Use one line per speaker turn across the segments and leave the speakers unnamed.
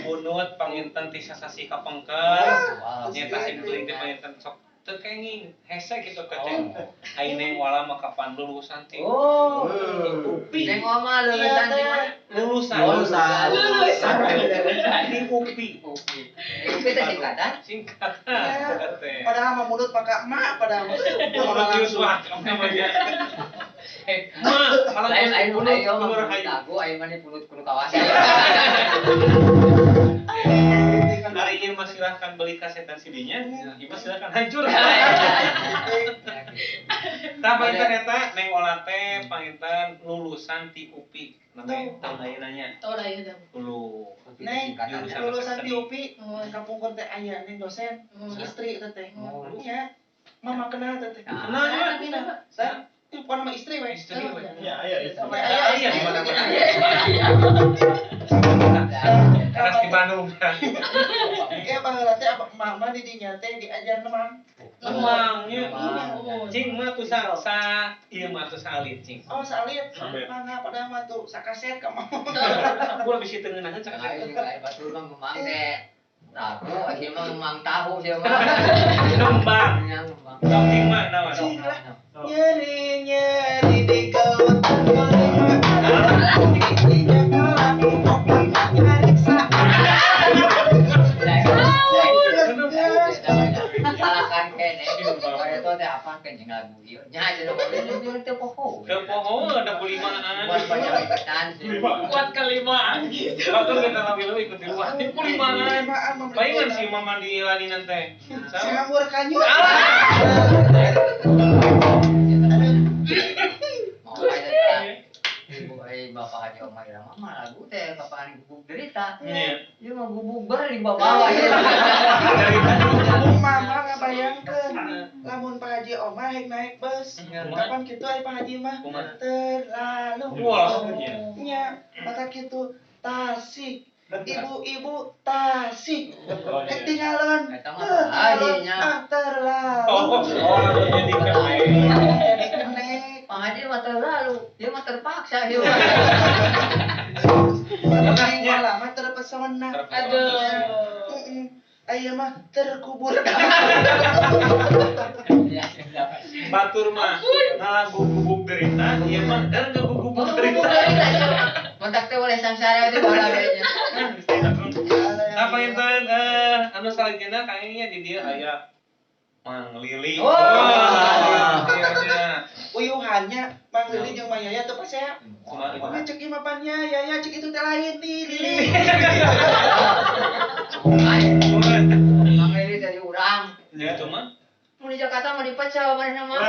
Bunut panginten ti sasasih kapengker. Nya tah simkuring teh panginten sok teu kenging hese kitu keceng. Ai Neng Wala mah kapan lulusan ti UPI.
Neng Oma lulusan di mana?
Lulusan.
Lulusan.
Lulusan. Di UPI.
UPI. UPI teh singkatan?
Singkatan.
Padahal mah mulut paka emak padahal mah.
Mulut Yuswa namanya. Mak, malah
Lain aing
bunut
ayo mah
kudu
bunut
rahayu.
aku aing mah punut kudu kawasan.
Hari ini mah silahkan beli kaset dan CD-nya, ieu mah silahkan hancur. Tah panginten eta Neng Ola teh panginten lulusan ti UPI namanya tahun ayeuna nya.
Tahun ayeuna.
Lulu.
Neng,
Jurusan
lulusan
seni.
di UPI, kapungkur teh aya neng dosen, istri teh teh. Nya, mama kenal teh teh.
Kenal nya?
Kenal. Sa, itu bukan nama istri we.
Istri we.
Ya, aya istri.
Sampai aya
Aya
istri.
di mana-mana. Keras di Bandung.
Ya baheula teh apa mama di dinya teh diajar nemang.
Emangnya.
Nemang.
Cing mah tuh sa sa ieu mah tuh salit cing.
Oh, salit.
Sampai.
Mangga padahal mah tuh sakaset ka mama.
Aku lebih si tengeunaheun sakaset.
Aing aing batur mah ngembang teh. Tahu, aing mah ngembang tahu sih mah.
Nembang.
Nya ngembang.
Sok cing mah naon?
Cing lah. Nyeri nyeri di gelut lima. Tingginya kalah nyariksa.
Salahkan kene. Bareto teh apa kencing lagu ieu. Nya cenah boleh teu poho.
Teu poho ada pulimaan.
Buat panjang sih.
Kuat kelimaan gitu.
Batur kita leuwih ikut di luar. Di pulimaan. Palingan si mama di ladinan teh. Sama.
Sanggur kanyut.
Mau aya ibu ai bapak haji omah irang mah lagu teh bapak gubuk derita.
Nya.
Ieu mah gubuk beuring bawa ieu.
Mama ngabayangkeun lamun Pak Haji Omah rek naik bus. Kapan kitu ai Pak Haji mah? Terlalu.
Wah.
Nya, mata kitu Tasik. Ibu-ibu Tasik. Rek tinggalan.
Eta mah Pak Haji nya.
Ah, terlalu.
Oh, jadi kenek.
Jadi kenek.
Pak Haji mah terlalu, dia mah terpaksa dia mah.
Neng Wala mah terpesona.
Aduh.
Aya mah terkubur.
Batur mah ngalagu gubuk derita, ieu mah dan ngagugubuk derita.
Kontak teh oleh sangsara itu bola ge nya.
Nah, panginten anu salajengna kayaknya di dieu aya Mang Lili.
Oh.
Iya.
Uyuhannya Mang Lili jeung Mang Yaya teu pasea.
Kumaha
Kumaha cek ieu mah pan nya Yaya cek itu teh lain di Lili.
Mang Lili dari urang.
Ya cuma
Mun di Jakarta mah dipecah manehna mah.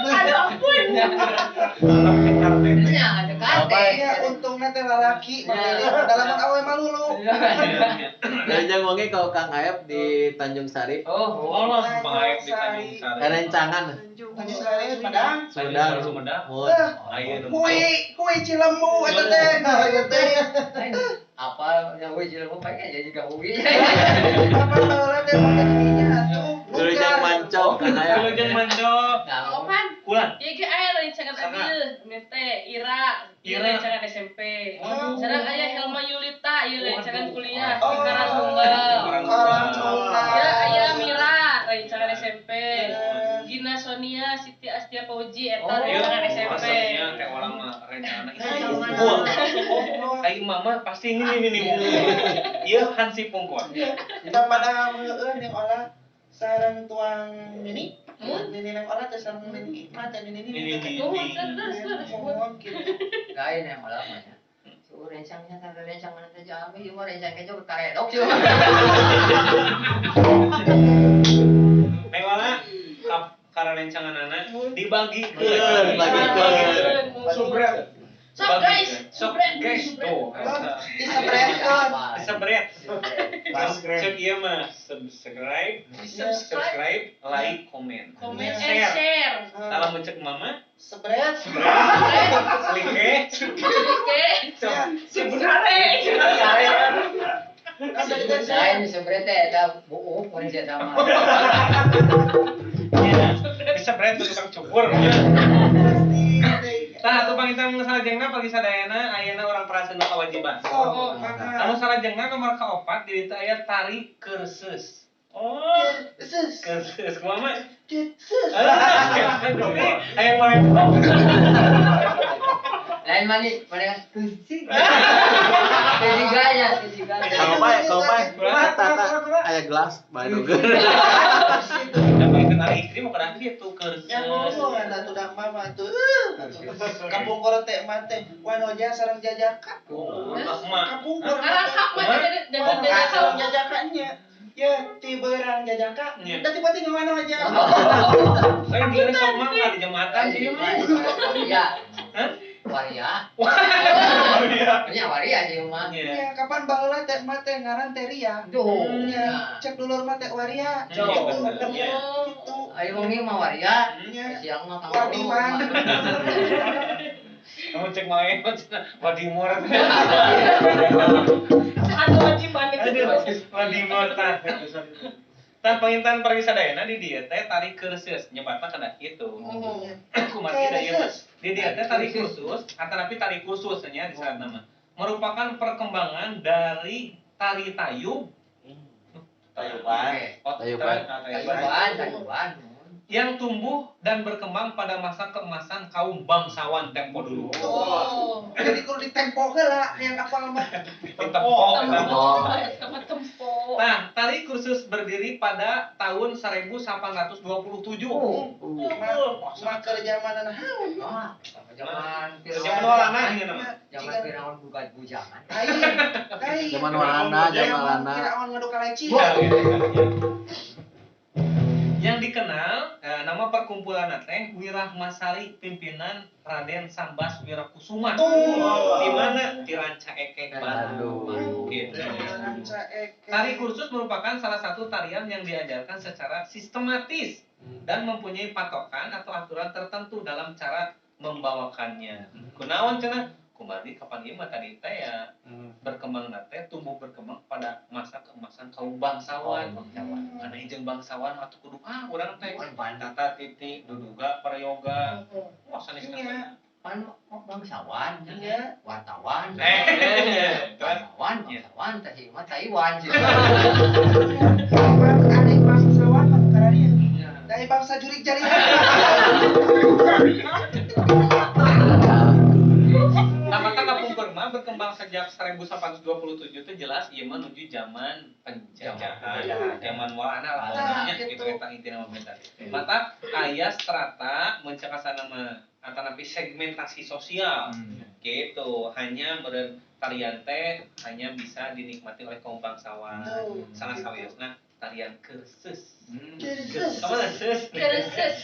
Aduh ampun.
Nya ada kate.
Ya untungna teh lalaki Mang Lili dalaman awe mah lulu.
Dari wangi kalau Kang Aep di Tanjung Sari.
Oh,
Allah, Bang Aep di Tanjung Sari.
Rencangan.
Tanjung Sari Sumedang.
Sumedang.
Sumedang.
Mun.
Kui, kui Cilembu eta teh. Nah, eta teh.
Apa yang hui Cilembu pengen jadi juga hui.
Apa baheula teh dinya atuh.
Wilujeng Mancok Kang Aep.
Wilujeng Mancok.
Oman.
Kulan.
Ieu ge aya rencangan
Saha?
abdi teh Ira. Ieu
Ira.
rencangan SMP.
Waduh.
Sareng aya Helma Yulita, ieu rencangan kuliah
Oh.
di Karangtunggal.
Karangtunggal.
Ya aya Mira rencangan SMP. Gina Sonia, Siti Astia Fauji eta rencangan SMP.
Maksudnya kayak orang mah rencana itu. Wah, ai mama pasti ini nih. Ieu Hansi Pungkon.
Kita pada heueuh ning olah sareng tuang nini. Nini nang olah teh sareng nini mah teh nini
Nini
nini.
nini.
Terus terus.
Mohon kitu.
Lain yang malah mah ya. Suruh rencangnya tanda rencang mana teh jami, ieu mah rencang kejo karedok sih.
Neng Wala karena rencanganana dibagikeun.
Dibagikeun.
Subret. Sok guys,
Sok
subret,
guys tuh.
Disebretkeun.
Disebret. Cek ieu mah subscribe, subscribe, like, komen.
Komen and share.
Kalau mencek mama,
Sebret.
like,
Oke. Sebenarnya.
Kan tadi teh
Lain sebret teh eta buuk mun sia sama.
Iya. Disebret tuh tukang cukur.
Pasti.
Tah atuh panginten salajengna pagi sadayana ayeuna urang teraskeun kewajiban.
Oh, mangga.
Anu salajengna nomor kaopat di ditu aya tari kerses. Oh,
Keses.
kerses kumaha mah?
Keses.
Aya main.
Lain mani, mana kucing. Ketiganya, ketiganya.
Kalau bae, kalau bae. Eta aya gelas bae doger.
Da panginten ari istri mah kadang kitu kerses.
Ya ngomong atuh dah mama tuh. Kampung teh mah teh wanoja sareng jajaka.
Oh, mah.
Kapungkur.
Ngarangkap mah jangan
Nah, sareng jajakannya. Ya, ti beurang jajaka.
Iya.
Da tiba-tiba wanoja.
Saya kira sok mah di jembatan sih mah.
Waria.
Hah?
Waria.
Waria.
Nya waria sih mah.
Iya.
Ya, kapan baheula teh mah teh ngaran teh Ria.
Duh.
Ya, cek dulur mah teh waria.
Iya, bener. Iya.
Gitu.
Ayo wong ieu mah waria.
Nya.
Siang mah kang.
Wadiman.
Kamu cek main Wadimor.
Satu wajiban itu.
Wadimor tah. Tah panginten perwisadayana di dieu teh tari kerses nyebatna kana kitu. Kumaha da ieu mah. Di dieu teh tari kursus atanapi tari kursus nya di sana mah. Merupakan perkembangan dari tari tayub.
Tayuban.
Tayuban.
Tayuban, tayuban.
Yang tumbuh dan berkembang pada masa keemasan kaum bangsawan tempo dulu.
Oh.
Jadi kudu ditempo heula yang apal mah.
Ditempo.
Tempo. Tempo.
Nah, tari kursus berdiri pada tahun 1827.
Oh.
Mah keur zamanan haun.
Ah, zaman
Zaman Walanda ieu nama.
Zaman Firaun buka bujangan.
Lain. Lain.
Zaman Walanda, zaman Walanda.
Firaun ngadu kaleci.
Yang dikenal nama perkumpulan teh Wirahmasari pimpinan Raden Sambas Wirakusuma. Di mana di Rancaekek Bandung. Gitu.
Rancaekek.
Tari kursus merupakan salah satu tarian yang diajarkan secara sistematis dan mempunyai patokan atau aturan tertentu dalam cara membawakannya. Kunaon cenah? Kumargi kapan ieu mah tadi teh ya berkembang teh tumbuh berkembang pada masa keemasan kaum bangsawan.
Bangsawan.
Karena ijeung bangsawan atuh kudu ah urang teh tata titik duduga prayoga. Wah sanes
Iya.
Pan bangsawan,
Iya.
wartawan.
Bangsawan,
bangsawan teh sih mah Taiwan sih.
Pan ari bangsawan mah kararieu. Dari bangsa jurik jarihan.
Nah, maka kapungkur mah berkembang sejak 1827 itu jelas ieu mah menuju zaman penjajahan, zaman Walanda lah pokoknya gitu eta intina mah beda. Mata aya strata mencekasana mah atanapi segmentasi sosial gitu, hanya meureun tarian teh hanya bisa dinikmati oleh kaum bangsawan. Salah sawiosna tarian kerses.
Kerses.
Kamu kerses?
Kerses.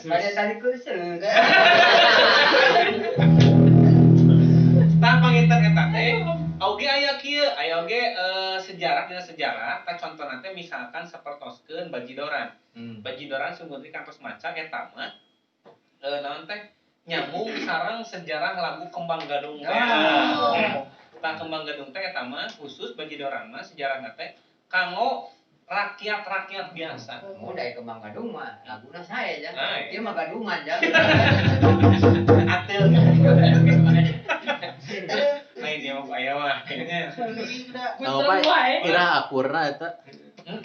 Pada tari kursus.
Tah panginten eta teh oge aya kieu, aya oge sejarah dina sejarah tah contona teh misalkan sapertoskeun bajidoran. Bajidoran sungguh kantos maca eta mah naon teh nyambung sareng sejarah lagu Kembang Gadung teh. Tah Kembang Gadung teh eta mah khusus bajidoran mah sejarahna teh kanggo rakyat-rakyat biasa.
Oh, dari Kembang Gadung mah laguna saya ya.
Nah,
Ieu mah gadungan ya.
Ateul. Lain dia mah aya mah.
Nah, Pak, ira akurna eta.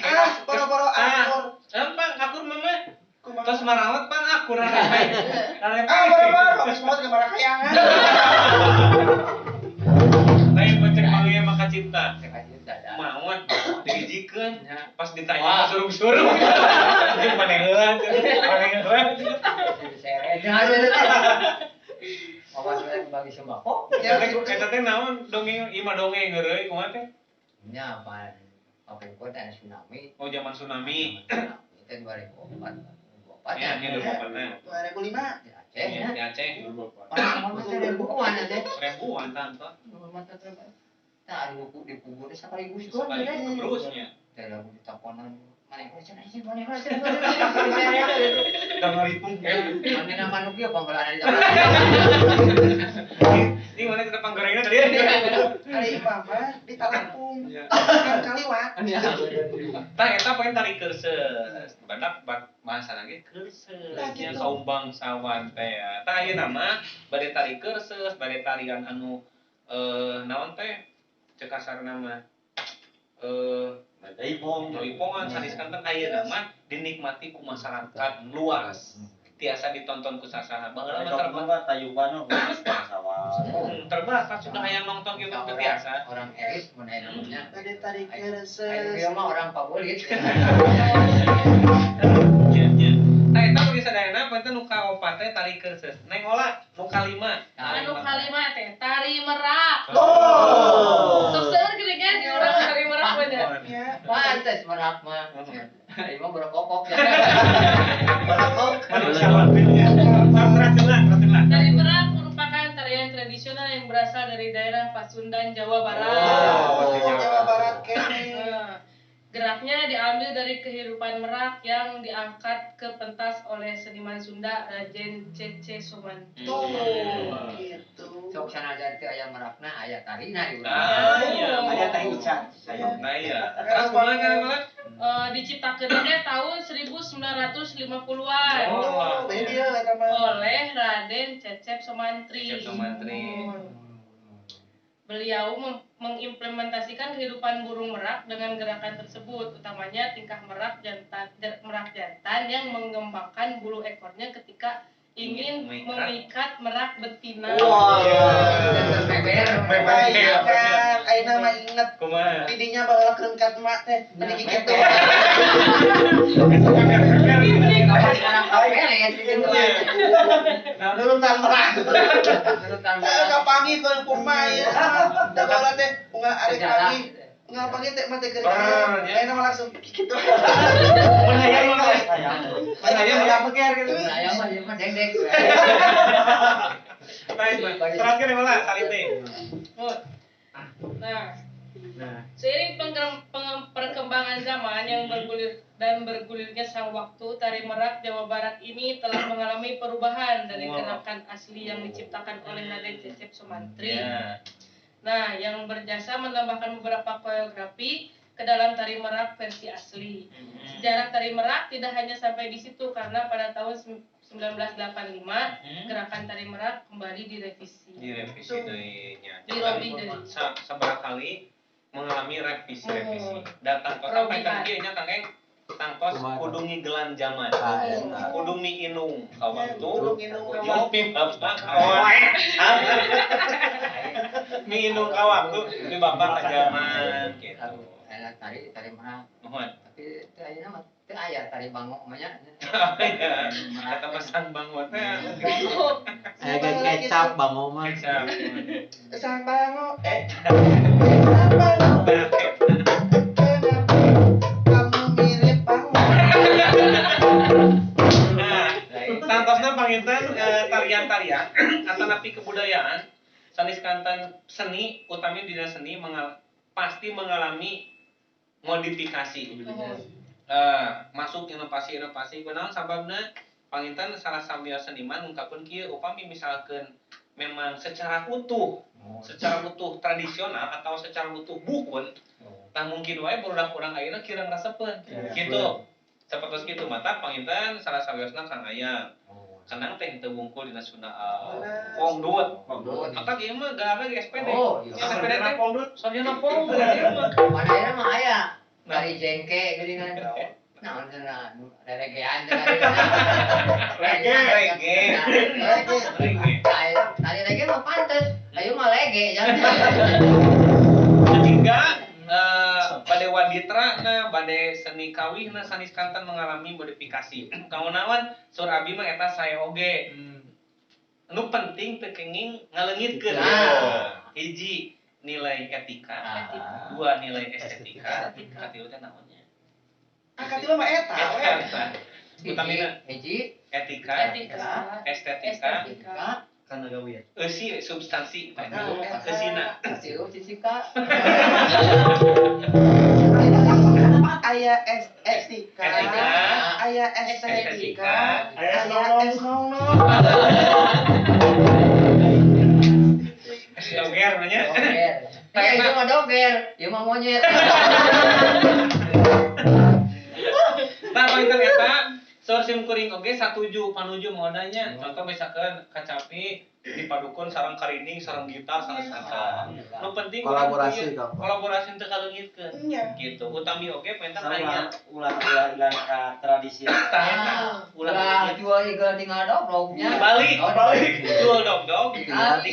Ah, boro-boro akur.
Empang akur mah. Tos marawat pan akur rarepek.
Ah, boro-boro geus maot ge marakayangan.
Lain pecek manggih mah kacipta. Maot dihijikeun pas ditanya surung-surung. Jeung maneh heula, maneh heula.
Seret. Awas bagi sembako.
Eta teh naon dongeng ieu mah dongeng heureuy kumaha teh?
Nya pan kapungkur teh tsunami.
Oh, zaman tsunami.
Tsunami teh 2004.
Ya, nya 2004 nya.
2005.
Di Aceh nya.
Di Aceh.
Pan teh ribuan teh.
Ribuan tante.
Tah anu dikubur sekaligus gua
Sekaligus terusnya.
Teh lagu ditaponan maneh cenah sih maneh cenah.
Da ngaripung
Maneh manuk ieu panggalan di taponan.
Ini mana kita panggorengna tadi?
Ari mama di Talampung. Kan kaliwat.
Tah eta pengen tari keurseus. Badak bahasa lagi keurseus. Nya kaum bangsawan teh. Tah ayeuna mah bade tari keurseus, bade tarian anu naon teh cek kasarna mah Jaipongan sanes kanten ayeuna mah dinikmati ku masyarakat luas. Tiasa ditonton ku sasaha. Baheula mah terbatas
tayuban mah
terbatas sudah hayang nonton gitu teu tiasa.
Orang elit mun aya namanya.
Bade tari keurseus.
Ayeuna mah orang pabulit.
Nya. Tah eta bagi sadayana punten nu kaopat teh tari keurseus. Neng Ola nu kalima.
Anu kalima teh tari merak.
Oh.
Sok seueur geuning di urang tari merak mah nya.
Pantes merak mah. Ieu mah berkokok ya.
Berkokok.
Tari merak merupakan tarian tradisional yang berasal dari daerah Pasundan, Jawa Barat.
Oh, Jawa Barat kene.
Geraknya diambil dari kehidupan merak yang diangkat ke pentas oleh seniman Sunda Raden C.C. Somantri.
Tuh, gitu.
Sok sanajan teu aya merakna aya tarina di urang.
Ah, iya.
Aya teh Ica.
Nah iya. Terus kumaha kan Ola?
Diciptakeun teh tahun 1950-an.
Oh,
beda eta mah.
Oleh Raden Cecep Somantri.
Cecep Somantri.
Beliau mengimplementasikan kehidupan burung merak dengan gerakan tersebut, utamanya tingkah merak jantan yang mengembangkan bulu ekornya ketika ingin memikat merak betina.
Wah.
Meber.
Kan ayeuna mah inget.
Kumaha?
Didinya baheula keun mak teh, meni kitu. Nurutan merak.
Nurutan merak.
Kapangi keur kumaha ieu. Da baheula teh unggal arek pagi. Unggal pagi teh mah teh keur. Ayeuna mah langsung kitu.
Mun hayang mah. Mun hayang mah peker gitu.
Mun hayang mah ieu mah dengdek.
Terakhir malah salite.
Nah, seiring perkembangan zaman yang bergulir dan bergulirnya sang waktu, tari merak Jawa Barat ini telah mengalami perubahan dari gerakan asli yang diciptakan oleh Raden Cecep Somantri. Nah, yang berjasa menambahkan beberapa koreografi ke dalam tari merak versi asli. Sejarah tari merak tidak hanya sampai di situ karena pada tahun 1985 gerakan tari merak kembali direvisi.
Direvisi deui-nya.
Dirobih deui.
Sabaraha kali mengalami revisi-revisi. Datang kota panten kieu nya Kang Eng, tangkos kudu ngigelan jaman. Kudu miinung ka waktu. Kudu bapak ka miinung ka waktu, mi bapak ka jaman gitu.
Aya tari merak.
Nuhun.
Tapi teu ayeuna mah teu aya tari bango mah nya.
Iya. Eta mah sang bango teh.
Aya kecap bango mah.
Kecap.
Sang bango sang bango. Kenapa kamu mirip bango?
Nah, tangtosna panginten tarian-tarian atanapi kebudayaan sanes kanten seni utami dina seni pasti mengalami modifikasi. Masuk inovasi-inovasi kunaon sababna panginten salah samios seniman ngungkapkeun kieu upami misalkeun memang secara utuh tradisional atau secara utuh buhun tah mungkin wae barudak urang ayeuna kirang resepeun kitu sapertos kitu mata panginten salah sawiosna Kang Ayang kenang teh teu wungkul dina Sunda pongdut mata ieu mah gelarna ge SPD.
Oh, iya.
SPD teh pongdut sarjana pongdut ieu mah.
Mana ayeuna mah aya tari jengke geuningan. Naon cenah reregean cenah.
Rege. Rege.
Tari rege mah pantes. Ayo mah lege jangan.
Sehingga bade waditra na bade seni kawih na sanes kanten mengalami modifikasi. Kaunawan sur abi mah eta sae oge. Nu penting teu kenging ngaleungitkeun. Hiji nilai etika, dua nilai estetika, katilu teh naonnya?
Ah katilu mah eta we.
Utamina
hiji
etika, estetika,
kana gawean.
Eusi substansi teh. Eusina.
Eusi fisika.
Aya estetika, aya estetika, aya es nong nong.
nya.
Doger. Ya itu mah doger, ieu mah monyet.
Tah panginten eta saur sim kuring oge satuju panuju modanya. Contoh misalkan kacapi dipadukun sareng karinding, sareng gitar, sareng saha. Nu penting
kolaborasi Kang.
Kolaborasi teu kaleungitkeun. Gitu. Utami oge pentan aya
ulah ulah ilang ka tradisi.
Tah eta
ulah jual iga tinggal dogrognya.
Balik, balik. Jual dog-dog.
Tinggal.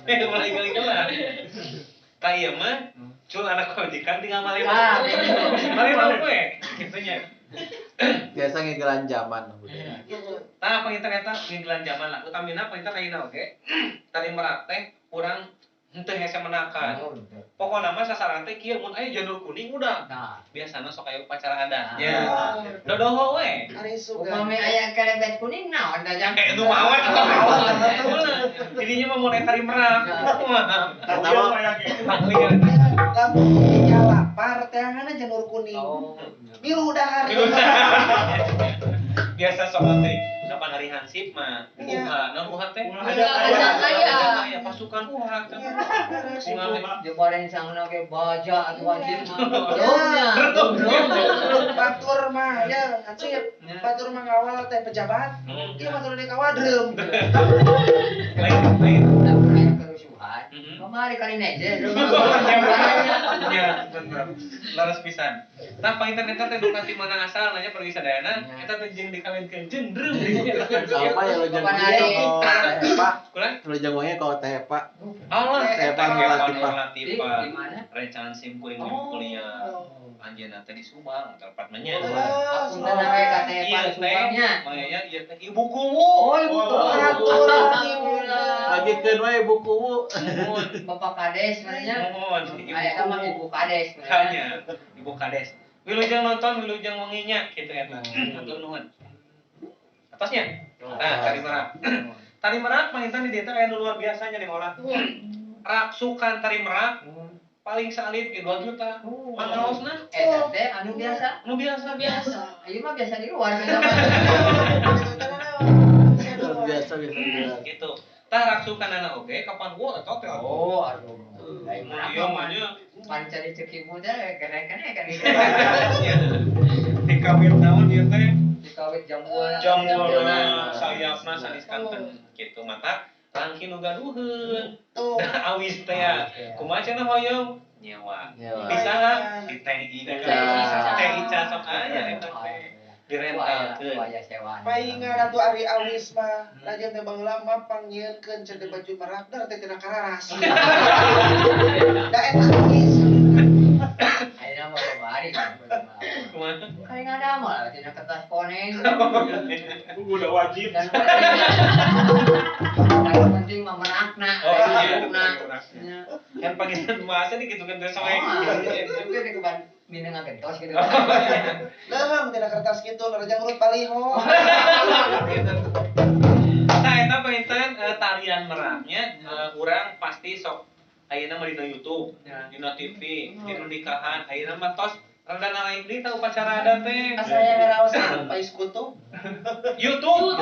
Ulah igal-igalan. Tah ieu mah cul anak majikan tinggal malem. Malem we kitu nya.
Biasa ngigelan zaman budaya.
Tah panginten eta ngigelan zaman lah. Utamina panginten ayeuna oge tari merak teh urang henteu hese menakan. Pokona mah sasaran teh kieu mun aya janur kuning udah. Biasana sok aya upacara adat. Nya. Dodoho we.
Upami aya kelebet kuning naon da jang.
Nu mawat. Jadinya mah mun tari merak.
Eta mah
lamun lapar teanganna janur kuning. Milu dahar.
Biasa sok teh kapan hari hansip mah uha naon uha teh? Aya pasukan uha teh.
Jebaran sangna ge baja atuh wajib mah.
Batur mah ya hansip. Batur mah ngawal teh pejabat. Ieu batur di kawadreum.
Lain.
Kerusuhan. Kamari kali neje.
Ya, bener. Laras pisan. Tah panginten eta teh duka ti mana asal nanya pergi sadayana eta teh jeung dikawinkeun jeung dreum.
Sama ya lo jeung teh Pak.
Kurang?
Lo jeung wangi kalau teh Pak.
Allah,
teh Pak
Latifah. Di mana? Rencangan sim kuring kuliah. Anjeunna teh di Subang, tempat mah nya.
Apunten we ka teh Pak Subangnya.
Manganya ieu teh ibu kuwu.
Oh, ibu kuwu.
Lagikeun we ibu kuwu.
Bapak Kades sebenarnya. Aya mah Ibu Kades.
Nya, Ibu Kades. Wilujeng nonton, wilujeng wenginya kitu eta. Hatur nuhun. Atasnya. Nah, tari merak. Tari merak panginten di dieu teh aya nu luar biasanya nih olah. Raksukan tari merak paling salit ge 2 juta. Pangaosna
eta teh anu biasa.
Nu biasa biasa.
Ieu mah biasa di luar.
Biasa biasa.
Gitu. Tah raksukanana oge kapan gua eta teh.
Oh, aduh. Lain
ieu mah nya
pan cari ceki muda keren-keren kan gitu.
Dikawin naon ieu teh?
Dikawin jambuana.
Jambuana sayapna sanes kanten kitu mata langki nu gaduheun.
Tuh.
Awis teh ya. Kumaha cenah hoyong? Nyewa. Bisa di teh Ica. Teh Ica sok aya eta teh. Direntalkeun.
Paingan atuh ari awis mah raja teh baheula mah pangnyieunkeun cenah baju merak dar teh tina kararas. Da eta awis.
Ayeuna mah babari.
Kumaha?
Kayak ada mah tina kertas koneng.
Udah wajib.
Dan penting mah merakna.
Oh iya. Kan panginten bahasa dikitukeun teh soe.
Itu teh keban mineng ngagentos gitu.
Leuheung tina kertas kitu raja ngurut paliho.
Tah eta panginten tarian meraknya urang pasti sok ayeuna mah dina YouTube, dina TV, dina nikahan, ayeuna mah tos rada nalaik deui tah upacara adat teh.
Asa aya ngaraos pais kutu.
YouTube.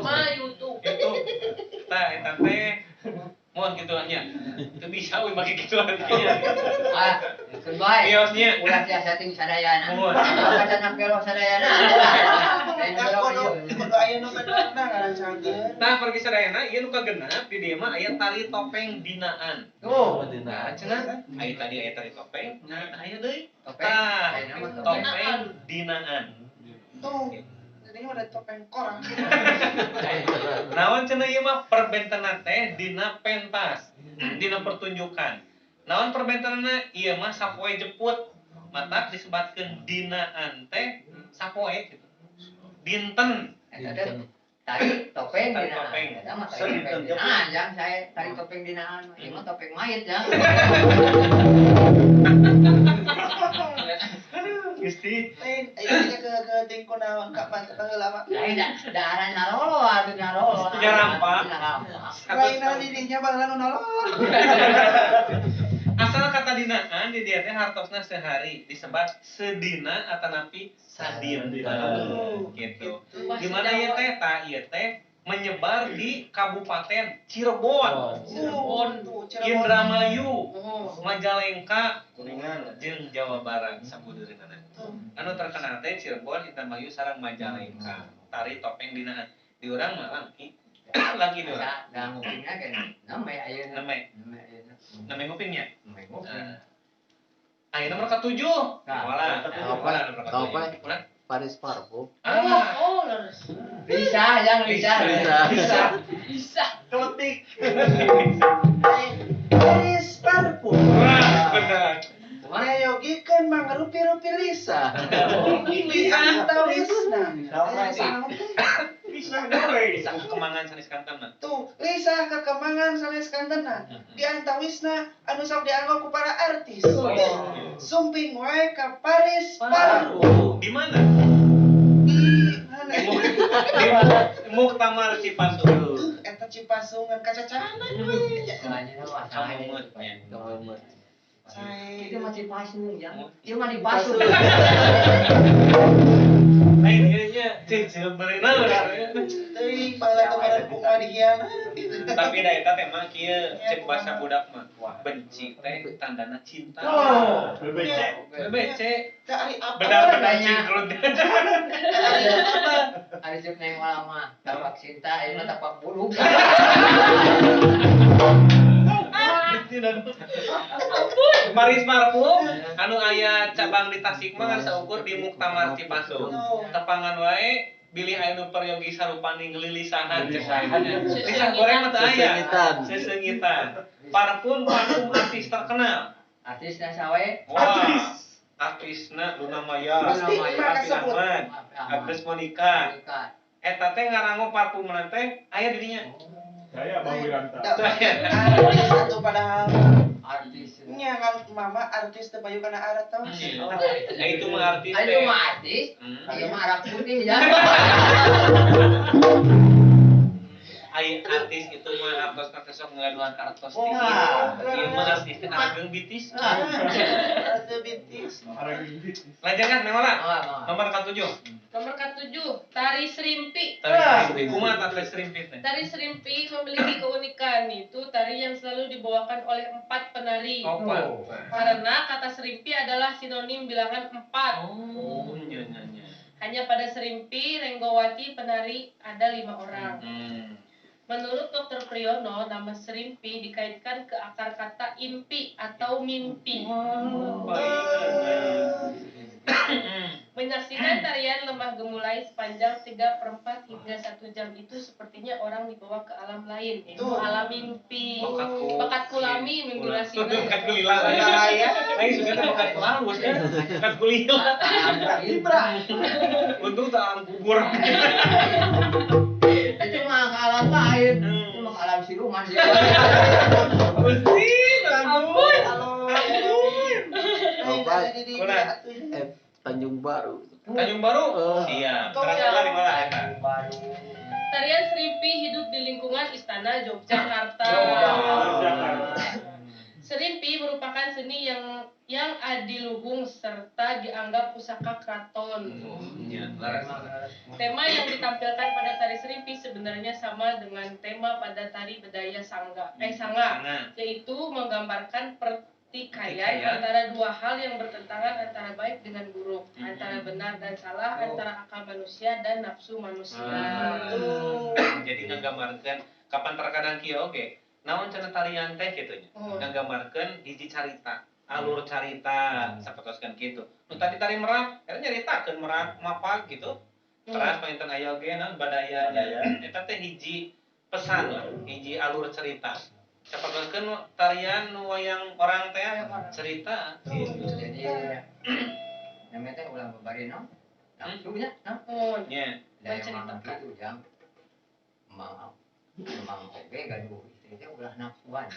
Mah YouTube.
YouTube. Tah eta teh mun kitu nya. Teu bisa we make kitu nya.
Ah, keun bae.
Iosnya.
Ulah tiasa ting sadayana.
Mun.
Kacana pelok sadayana.
Tah kudu aya nu benerna ngarancangeun.
Tah pergi sadayana ieu nu kagenep di dieu mah aya tari topeng dinaan.
Tuh,
Nah, cenah aya tadi aya tari topeng, nah aya deui.
Topeng.
Tah, topeng dinaan.
Tuh. Jadinya ada topeng korang.
Naon cenah ieu mah perbentenan teh dina pentas, dina pertunjukan. Naon perbentenanna ieu mah sapoe jeput. Matak disebatkeun dinaan teh sapoe gitu. Dinten.
Tari topeng dinaan. Eta mah tari topeng dinaan, jang saya tari topeng dinaan. Ieu mah topeng mayit, jang.
Gusti.
Lain aya ke tingku naon ka baheula mah.
Lain da daharan narolo atuh narolo.
Nyarampak.
Lain di dinya baheula nu nalolo.
Asal kata dinaan di dieu teh hartosna sehari disebat sedina atanapi sadinten gitu. Gimana ieu teh? Tah ieu teh Menyebar di Kabupaten Cirebon,
Cirebon tuh, Cirebon.
Indramayu,
Oh.
Majalengka,
Kuningan.
jeung Jawa Barat sabudeureunana. Anu terkenal teh Cirebon, Indramayu sareng Majalengka. Tari topeng dinaan. Di urang mah langki. Lagi di urang.
Asa da ngupingna ge name ayeuna.
Name,
Name ayeuna.
name ngupingnya.
Name nguping.
Nah. Ayeuna nomor ke-7.
Nah,
Wala.
apa?
Wala nomor ke-7.
Apa?
Ulah.
Paris Parfum.
Ah,
Oh, leres.
Bisa yang bisa.
Bisa.
Bisa.
Bisa.
Keletik.
Paris parfum.
Wah, benar.
Kumaha?
Nayogikeun mangrupi-rupi Lisa. Di antawisna.
Sama.
Bisa goreng.
Bisa kemangan sanes kantana.
Tuh, Lisa kekemangan sanes kantena. Di antawisna anu sok dianggo ku para artis. Sumping wae ka Paris Parfum.
Di mana?
Di mana?
Di Muktamar Cipasung.
Tuh, eta Cipasungan kacacana we.
Soalnya mah
Kamumut, ya.
Kamumut.
Sae.
Itu mah Cipasung ya. Ieu mah dipasung.
Lain ieu nya ceuceum beurina.
Teuing baheula teh meureun kumaha dihianat.
Tapi da eta teh mah kieu cek bahasa budak mah. Benci teh tandana cinta.
Oh, BBC.
BBC
Teh ari apa?
benar-benar
Kayaknya.
sinkron.
Ari apa?
Ari cek neng mah tapak cinta, ieu mah tapak buruk.
Paris Parfum anu aya cabang di Tasik mah ngan saukur di Muktamar Cipasung. Tepangan wae bilih aya nu peryogi sarupaning lilisahan cek wae. Lisah goreng mah teu aya.
Sesengitan.
Sesengitan. Parfum parfum artis terkenal.
Artisna sawe.
Wah. Artisna Luna Maya.
Pasti
Luna Maya.
mah
Raffi
kasebut.
Ahmad, Agnes Monica. Eta teh ngarango parfum teh aya di dinya.
Saya Bang Wiranta.
Artis atuh padahal.
Artis.
Nya ngal mama artis teu payu kana artos.
Ya itu mah artis
Ayo
teh.
mah artis. Ieu mah arak putih ya.
Ai artis itu mah artos teh sok ngaduan artos
Oh,
tinggi. Ieu mah artis teh ageng bitis.
Artis bitis.
Lanjutkan Neng Ola.
Moal.
Nomor ke-7.
Nomor ke-7, tari serimpi.
Tari serimpi. Kumaha tari serimpi teh?
Tari serimpi memiliki keunikan, itu tari yang selalu dibawakan oleh 4 penari.
Opat.
Karena kata serimpi adalah sinonim bilangan 4.
Oh, nya nya nya.
Hanya pada serimpi Renggowati penari ada 5 orang. Menurut Dr. Priyono, nama serimpi dikaitkan ke akar kata impi atau mimpi. Menyaksikan tarian lemah gemulai sepanjang 3/4 hingga 1 jam itu sepertinya orang dibawa ke alam lain, yaitu alam mimpi. Bakat kulami mimpi rasina.
Bakat kulila.
Saya.
Lain sudah teh bakat kulalus ya. Bakat kulila.
Ibra.
Untung tak alam kubur.
Itu mah ke alam lain. Itu mah ke alam siluman sih.
Gusti, ampun.
Ampun.
Opat.
Kuna.
Tanjung Baru.
Tanjung Baru? Siap. Terang di mana eta?
Baru.
Tarian serimpi hidup di lingkungan Istana Yogyakarta. Serimpi merupakan seni yang adiluhung serta dianggap pusaka keraton. Tema yang ditampilkan pada tari serimpi sebenarnya sama dengan tema pada tari bedaya sangga, yaitu menggambarkan pertikaian antara dua hal yang bertentangan antara baik dengan buruk, antara benar dan salah, antara akal manusia dan nafsu manusia.
Jadi nggambarkeun kapan terkadang kieu oge. Naon cenah tarian teh kitu nya. Nggambarkeun hiji carita, alur carita sapertoskeun kitu. Nu tadi tari merak, eta nyaritakeun merak mapag gitu. Teras panginten aya oge naon badaya nya. Eta teh hiji pesan lah, hiji alur cerita. Sapertoskeun tarian nu wayang orang teh cerita gitu.
Jadi namanya teh ulah babari naon? Nafsu nya,
naon?
Nya.
Da emang kitu jang. Emang oge gaduh istri teh ulah nafsuan.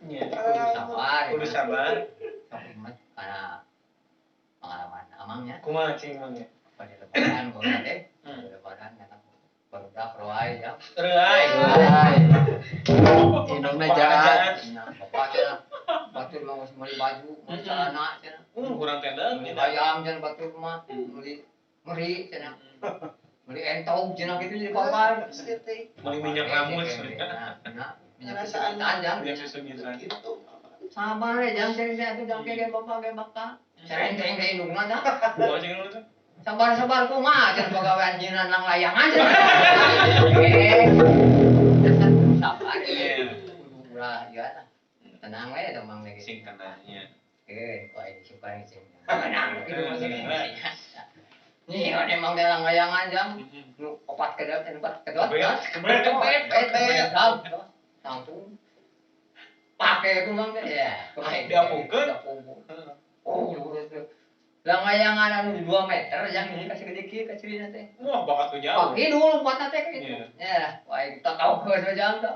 Ya.
Kudu sabar.
Kudu sabar.
Sok imet karena pengalaman amangnya.
Kumaha cing mangnya?
Pada lebaran bawa teh. Lebaran eta barudak roai ya.
Reuai.
Indungna jahat.
Bapak cenah batur mah geus meuli baju, meuli celana cenah.
Kurang tenda.
Meuli bayam cenah batur mah, meuli meri cenah. Beli entog cenah kitu jadi papan.
Beli minyak rambut.
Nah, minyak susu
minyak susu gitu.
Gitu.
Sabar ya, jangan sering saya tuh jangan kayak bapak kayak bapak. Serenteng kayak indungna dah. Sabar-sabar kumaha cenah pagawean jinan lang layangan. Sabar. Ulah ya. Tenang we eta mang lagi.
Sing tenangnya.
Kok ini suka sing. Tenang gitu maksudnya. Nih, emang dalam layangan jam. Nu opat kedot, empat kedot.
Kebet.
Langsung pakai itu mang ya.
Diapungkeun.
Oh, lurus tuh. Langgayangan anu 2 meter yang ini kasih gede kieu ka cirina teh.
Wah, bakat tuh jauh.
Pagi dulu lompatna teh kitu. Ya, wah kita taukeun we jam tah.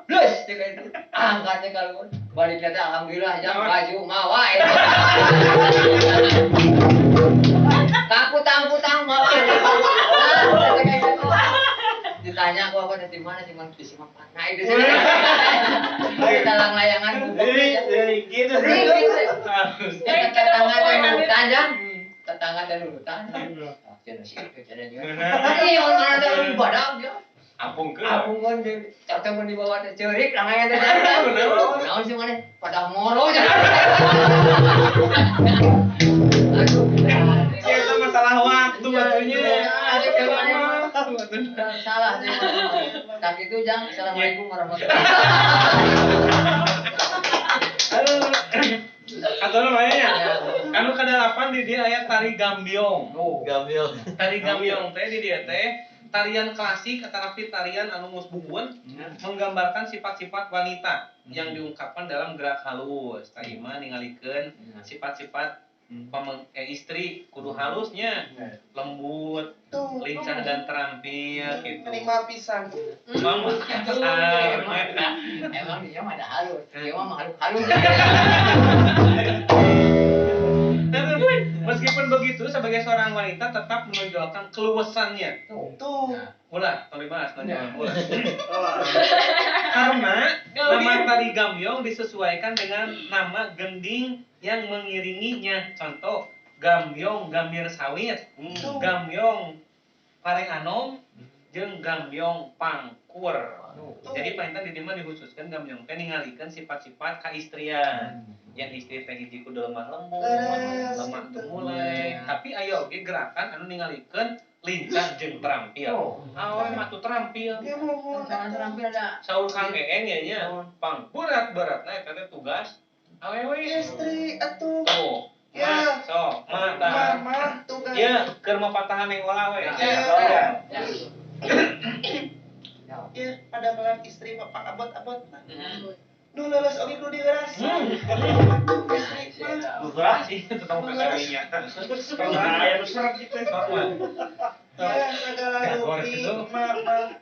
Plus teh kitu. Angkat teh kaluhur. Balikna teh alhamdulillah jam baju mawa eta. Kangkutang-kutang mawa. Nah, teh kayak gitu. Ditanya aku apa dari mana cuma di Simpan. Nah, itu sih. Kita langlayangan
gitu.
Tetangga dan urutan jam. Tetangga dan urutan. Cenah sih itu cenah nya. Iya, orang ada ibadah dia.
Apungkeun.
Apungkeun di cocok di bawah teh ceurik langlayangan teh. Naon sih maneh? Pada moro. Aduh.
Itu masalah waktu atunya.
Salah sih. Tak itu jang. Assalamualaikum warahmatullahi wabarakatuh.
Atau namanya? Anu kadalapan di dia aya tari gambyong.
Gambyong.
Tari gambyong teh di dia teh tarian klasik tetapi tarian anu geus bubueun menggambarkan sifat-sifat wanita yang diungkapkan dalam gerak halus. Tah ieu mah ningalikeun sifat-sifat istri kudu halusnya, lembut, lincah dan terampil gitu.
Menikmati pisan.
Mama kasar.
Emang dia mah ada halus. Dia mah makhluk halus.
Meskipun begitu, sebagai seorang wanita tetap menonjolkan keluasannya.
Tuh.
Ulah, tong dibahas, nonjol. Ulah. Karena nama tari gambyong disesuaikan dengan nama gending yang mengiringinya. Contoh, gambyong gambir sawit, gambyong pareng anom, jeung gambyong pangkur. Jadi palintan di dieu mah dikhususkan gambyong teh ningalikeun sifat-sifat kaistrian. Yang istri teh hiji kudu lemah lembut, lemah tumulai, tapi aya oge gerakan anu ningalikeun lincah jeung terampil. Awe mah tuh terampil.
Terampil da.
Saur Kang Eeng ya nya, pangberat-beratna eta teh tugas awewe
istri atuh.
Tuh.
Ya.
Sok, mah tah.
Mah tugas.
Ieu keur mapatahan yang olah we.
Ya. Ya, pada melan istri mah pangabot-abotna. Nu leuleus oge kudu dieuras. Istri mah.
Leuleus sih tetep kasarinya.
Aya nu seret kitu.
Ya, sagala rupi mah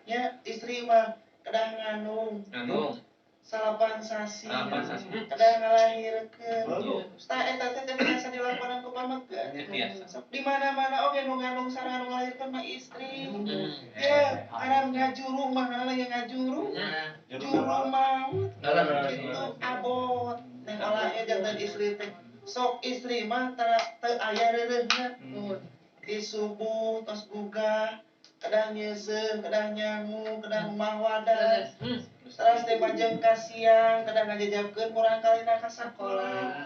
nya istri mah kedah ngandung.
Ngandung.
8 sasi.
8 sasi.
Kedah ngalahirkeun. Tah eta teh biasa dilakonan ku pameget. Sok di mana-mana oge nu ngandung sareng anu ngalahirkeun mah istri. Ya, aran ngajuru mah ngaranna yang ngajuru. Juru maut. Kitu abot. Neng olah nya janten istri teh. Sok istri mah teu aya reureuhna. Di subuh tos gugah, kedah nyeuseuh, kedah nyangu, kedah ngumah wadah. Terus teh majeng ka siang, kedah ngajajabkeun murang kalina ka sakola.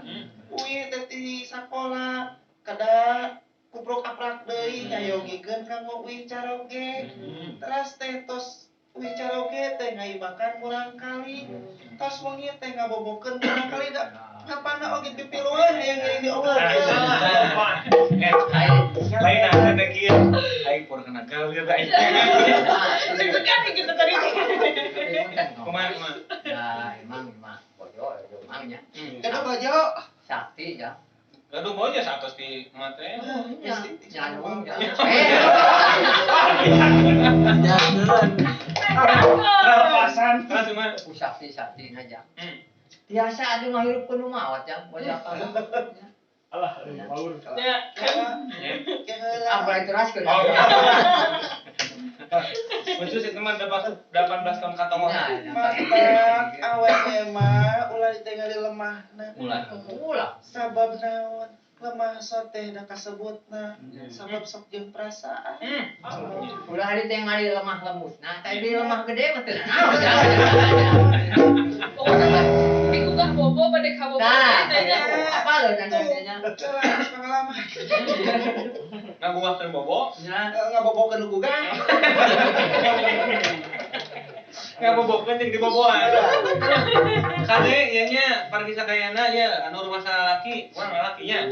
Uih teh ti sakola, kedah kupruk aprak deui nyayogikeun kanggo uih caroge. Terus teh tos uih caroge teh ngaimakan murang kali. Tos wengi teh ngabobokeun murang kali da ngapana oge pipiluan hayang ngiring diobrolkeun.
Lain asa teh kieu. Aing pur kena gaul teh.
Deg-degan gitu tadi.
Kumaha kumaha?
Ya, emang mah bojo emangnya.
Gaduh bojo.
Sakti ya.
Gaduh bojo satos di mah teh.
Nyandung.
Jangan.
Rapasan.
Terus mah
Sakti-sakti aja. Biasa atuh ngahirupkeun nu maot jang bojo.
Alah, power.
Ya, kan.
Ah, boleh teraskeun.
Khusus itu mah 18 tahun katongor.
Mantap, awewe mah ulah ditinggali lemahna.
Ulah.
Ulah.
Sabab naon? Lemah teh da kasebutna sabab sok jeung perasaan.
Ulah hari teh ngari lemah lembut. Nah, tadi lemah gede mah teu naon.
Pokoknya mah digugah bobo bade kabobo
Nah,
teh nya.
apa lho nanya.
Pengalaman.
Ngagugahkeun bobo,
Nya.
Ngabobokeun gugah.
Ngabobokeun jeung diboboan. Kade ieu nya pargi sadayana ya anu rumah salaki, urang lalakinya.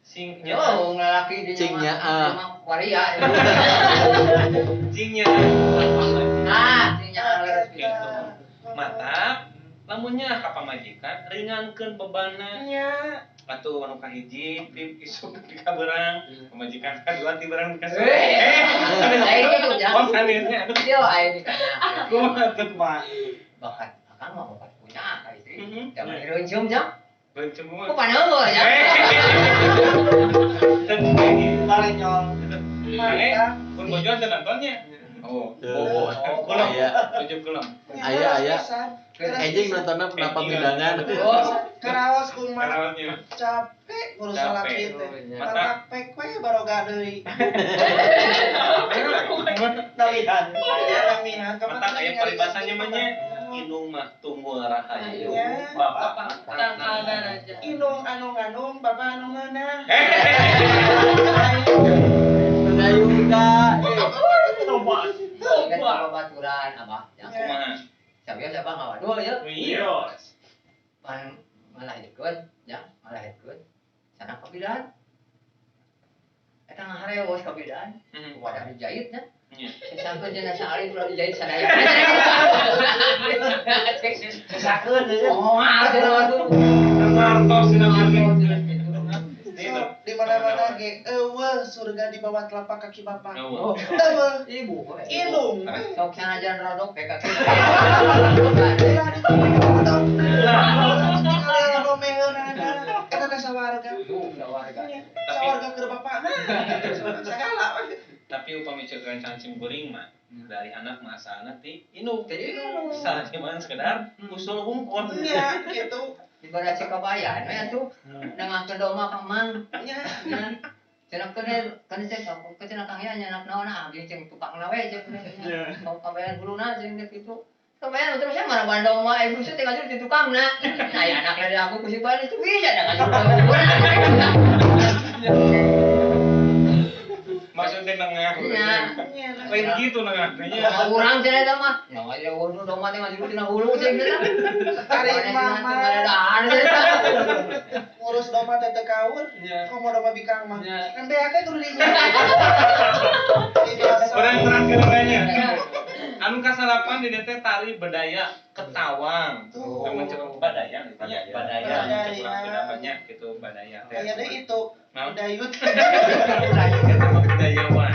Sing nya.
Oh, ngalaki di
Cingnya, ah.
waria.
Cingnya.
Nah, cingnya leres
Gitu. Mata lamunnya ka pamajikan ringankeun bebanna.
Nya.
Atuh anu kahiji ti isuk di kaberang, pamajikan kadua ti berang ka
Eh, aing itu ya.
Oh, sanesnya. Aduh,
Yo, aing di kana.
kumaha tuh, Pak?
Bakat akang mah bakat punya ka istri.
Mhm.
Jangan direncum jam.
Bencem
Ku paneunggeul ya.
Barenyol.
Eh, pun bojo teu nontonnya. Oh, bobo. Kulem.
Aya.
Tujuh kulem.
Aya, aya. Anjing nontonnya kenapa pindangan.
Oh,
Karaos kumaha
Karaosnya.
capek ngurus
Capek.
salaki teh.
Mata.
Mata pek we baroga deui. Nalihan. Nalihan.
Mata aya paribasanya mah nya. Inung mah tunggul rahayu.
Iya.
Bapak
Tangkal daraja.
Inung anu nganung, bapak anu ngeunah.
Dayuga.
Coba.
kan babaturan abah. Ya.
Kumaha?
Sabieu abah ngawadul ya.
Iya.
Pan ngalahirkeun ya, ngalahirkeun. Sana kabidan. Eta ngaharewos kabidan. Wadah dijahit nya.
Iya.
Sesangkeun jenazah alit ulah dijahit sadaya.
Sesakeun deui.
Oh, atuh atuh.
Ngartos dina
Sok di mana-mana ge eueuh surga di bawah telapak kaki bapak.
Oh.
Eueuh
Ibu.
inung.
Sok sanajan rodok teh kaki.
Ulah ditutup. Tinggal romeheunana. Eta teh sawarga.
Duh, sawarga.
Sawarga keur bapakna. Sagala.
Tapi upami ceuk rencana sim kuring mah dari anak mah asalna ti indung.
Ti indung.
Salah sekedar usul hungkul.
Nya gitu.
Ibarat si kabayan we atuh. Nangahkeun doma ka mang.
Nya.
Cenah keun kan cek ke cenah Kang Ya nyanak naon ah abdi jeung tukangna we cek teh. Kabayan huluna jeung teh kitu. Kabayan terus saya marah bandong mah ibu teh ngajur di tukangna. Nah ya anak dari aku ku si bayan itu bisa dah ngajur.
Maksudnya nengah.
Nya.
Lain gitu nengah teh nya.
Urang cenah eta mah. Nya ngajur hulu doma teh ngajur tina hulu cek teh.
Tarik mama.
Dahar
Ngurus doma teh teu kaur. Komo doma bikang mah. Kan beak teh kudu dinya.
Urang terakhir nya. Anu kasalapan di teh tari bedaya ketawang. Lamun cek badaya gitu nya, badaya cek urang Sunda banyak gitu badaya teh.
Aya deui itu. Dayut.
Bedayawan.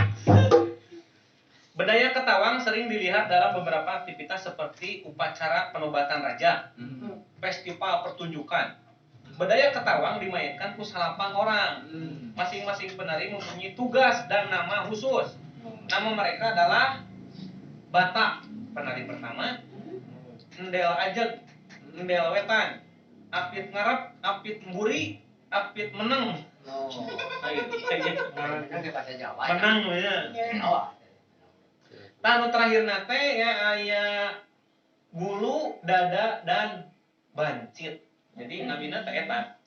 Bedaya ketawang sering dilihat dalam beberapa aktivitas seperti upacara penobatan raja, festival pertunjukan. Bedaya ketawang dimainkan ku salapan orang. Masing-masing penari mempunyai tugas dan nama khusus. Nama mereka adalah Batak, penari pertama, Endel Ajeg, Endel Wetan, Apit Ngarep, Apit Mburi, Apit Meneng.
Oh.
Ayo,
Bahasa Jawa.
Menang ya. Tah nu terakhir nate ya aya bulu, dada dan bancit. Jadi namina teh eta.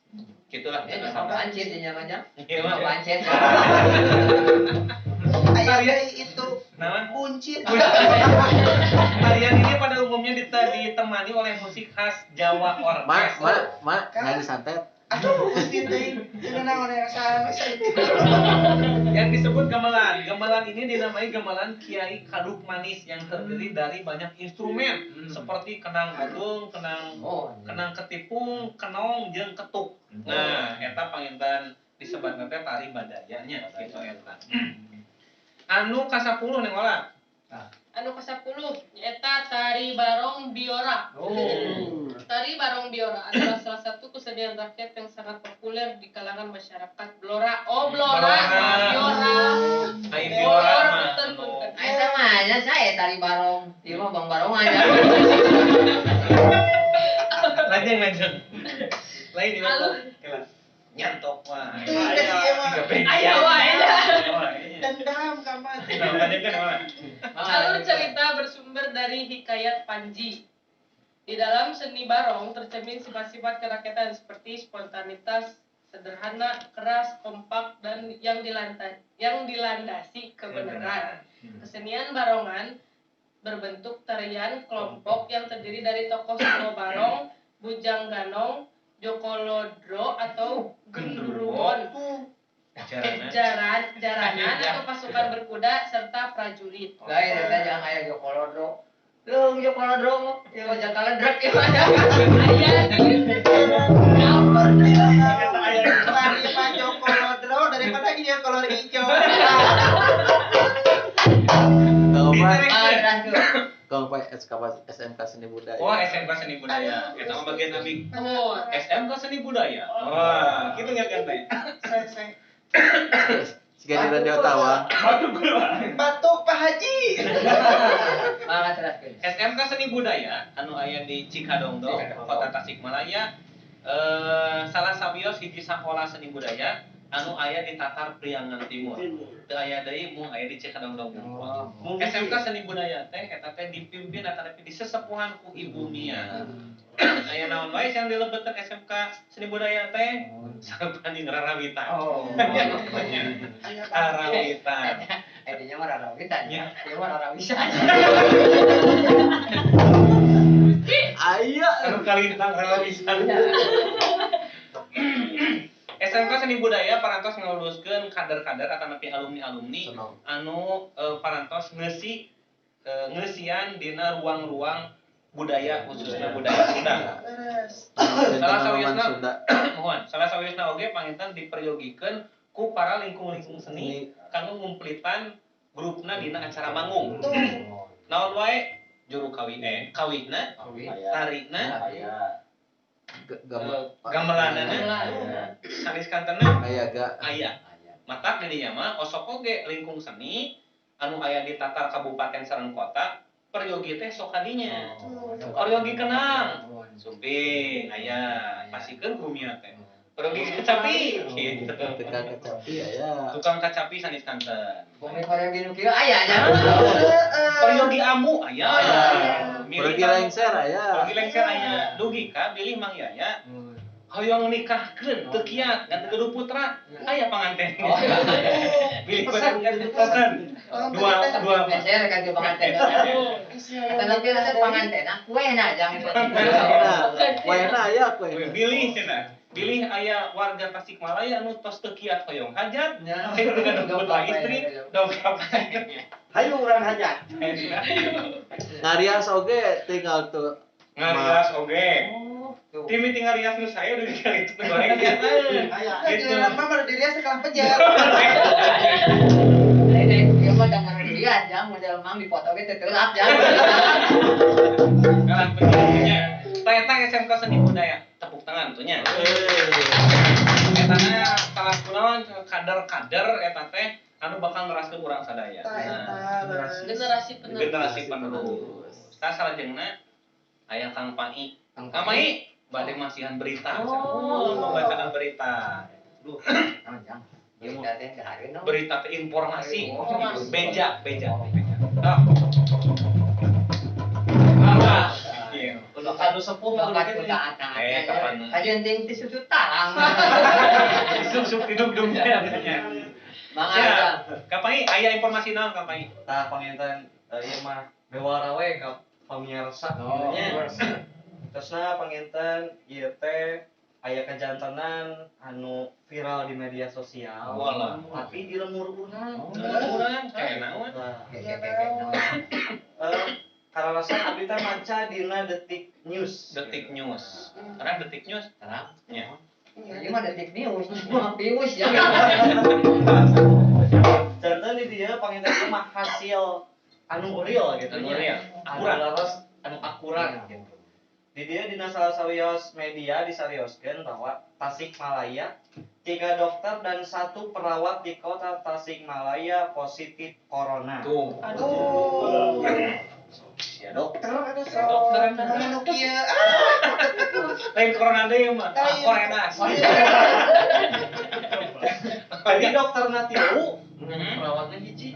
Gitulah.
Ya, bancit nya mah nya.
Iya mah.
Bancit.
Aya deui itu
Naon?
buncit.
Tarian ini pada umumnya ditemani oleh musik khas Jawa
Ma,
Orkes.
ma, ma, nggak disantet.
Aduh, Gusti teh. Teu naon rasaan we saeutik.
Yang disebut gamelan. Gamelan ini dinamai gamelan Kiai Kaduk Manis yang terdiri dari banyak instrumen seperti kenang gadung, kenang kenang ketipung, kenong jeung ketuk. Nah, eta panginten disebutna teh tari badayanya gitu eta. Anu ka-10 ning olah.
Anu ka-10 nyaeta tari Barong Biora.
Oh.
Tari Barong Biora adalah salah satu kesenian rakyat yang sangat populer di kalangan masyarakat Blora. Oh, Blora. Biora.
Ai Biora mah.
Ai sama aja saya tari barong. Ieu mah Bang Barong aja.
Lajeng lajeng. Lain di mana? Nyantok mah.
Aya wae.
Dendam ka mah.
Alur cerita bersumber dari Hikayat Panji. Di dalam seni barong tercermin sifat-sifat kerakyatan seperti spontanitas, sederhana, keras, kompak, dan yang dilandasi kebenaran. Kesenian barongan berbentuk tarian kelompok yang terdiri dari tokoh Sumo Barong, Bujang Ganong, Joko Lodro atau Genderuwon, jaranan atau pasukan berkuda serta prajurit.
Lain eta jangan aya Joko Lodro. Leung Joko Lodro, ieu mah jaka ledrek ieu mah.
Aya
campur. Aya mah Joko Lodro daripada ieu kolor hijau.
Kang Pak SMK Seni Budaya.
Oh, SMK Seni Budaya. Eta mah bagian abi. SMK Seni Budaya. Wah, kitu nya kan teh.
Siga di radio Tawa.
Batuk Pak Haji.
Mangga teraskeun.
SMK Seni Budaya anu aya di Cikadongdong, Kota Tasikmalaya. Salah sawios hiji sakola seni budaya anu aya di Tatar Priangan Timur. Teu aya deui mung aya di Cikadongdong. SMK Seni Budaya teh eta teh dipimpin atanapi disesepuhan ku Ibu Mia. Aya naon wae yang dilebetan SMK Seni Budaya teh sapani rarawitan.
Oh.
Rarawitan.
Eta nya mah rarawitan nya. Ieu mah rarawisan.
Aya
anu kalintang rarawisan. SMK Seni Budaya parantos ngaluluskeun kader-kader atanapi alumni-alumni anu parantos ngeusi ngeusian dina ruang-ruang budaya khususnya budaya Sunda. Salah sawiosna mohon, salah sawiosna oge panginten diperyogikeun ku para lingkung-lingkung seni kanggo ngumplitan grupna dina acara manggung. Naon wae juru kawin kawinna, tarina, gamelanana, sanes kantena
aya ga
aya. Matak di dinya mah osok oge lingkung seni anu aya di Tatar Kabupaten sareng kota peryogi teh sok kadinya. Peryogi kenang, sumping aya pasikeun bumina teh. Peryogi kecapi gitu.
Tukang kecapi aya.
Tukang kecapi sanes kanten.
Bumi peryogi nu kieu aya nya.
Peryogi amu aya.
Peryogi lengser aya.
Peryogi lengser aya. Dugi ka bilih Mang Yaya. Hoyong nikahkeun teu kiat ngan teu gaduh putra aya panganten. Bilih pesan. Dua
meser kan ke panganten. Tapi rasa panganten kuehna jang.
Kuehna aya kuehna.
Bilih cenah. Bilih aya warga Tasikmalaya anu tos teu kiat hoyong hajat, teu gaduh putra istri, dongkap.
Hayu urang hajat.
Ngarias oge tinggal tuh.
Ngarias oge. Timi tinggal rias nu saya udah dikali itu goreng ya.
Aya. Gitu. Mah baru dirias sekalang pejar.
Ieu mah da rias jang model mang dipoto ge teu teulak jang.
Kalah pejarnya. Eta SMK Seni Budaya. Tepuk tangan tuh nya. Etana salah kunaon kader-kader eta teh anu bakal neraskeun urang sadaya.
Generasi penerus.
Generasi penerus. Tah salajengna aya Kang Pai. Kang Pai bade masihan berita. Oh, membacakan berita. Duh, berita teh informasi. Beja, beja. Ah. Ah. Iya.
Anu sepuh mah
kudu kapan. Kajeun ting ti susu talang.
Susu didugdug nya. Mangga. Kang Pai aya informasi naon Kang Pai?
Tah panginten ieu mah bewara we ka pamirsa kitu nya. Terusna panginten ieu teh aya kajantenan anu viral di media sosial.
Walah.
Tapi di lemur urang.
Lemur urang kayak naon?
Karena abdi teh maca dina Detik News.
Detik News. Karena Detik News
terang.
Nya.
Ieu mah Detik News, mah pius ya.
Janten di dieu panginten ieu mah hasil anu real gitu.
Anu real.
Akurat. Anu akurat gitu. Di dieu dina salah sawios media disarioskeun bahwa Tasikmalaya 3 dokter dan 1 perawat di kota Tasikmalaya positif corona.
Tuh.
Aduh.
Ya dokter
aduh
dokter
anu kieu.
Lain corona deui mah. Korenas.
Jadi dokterna tilu, perawatna hiji.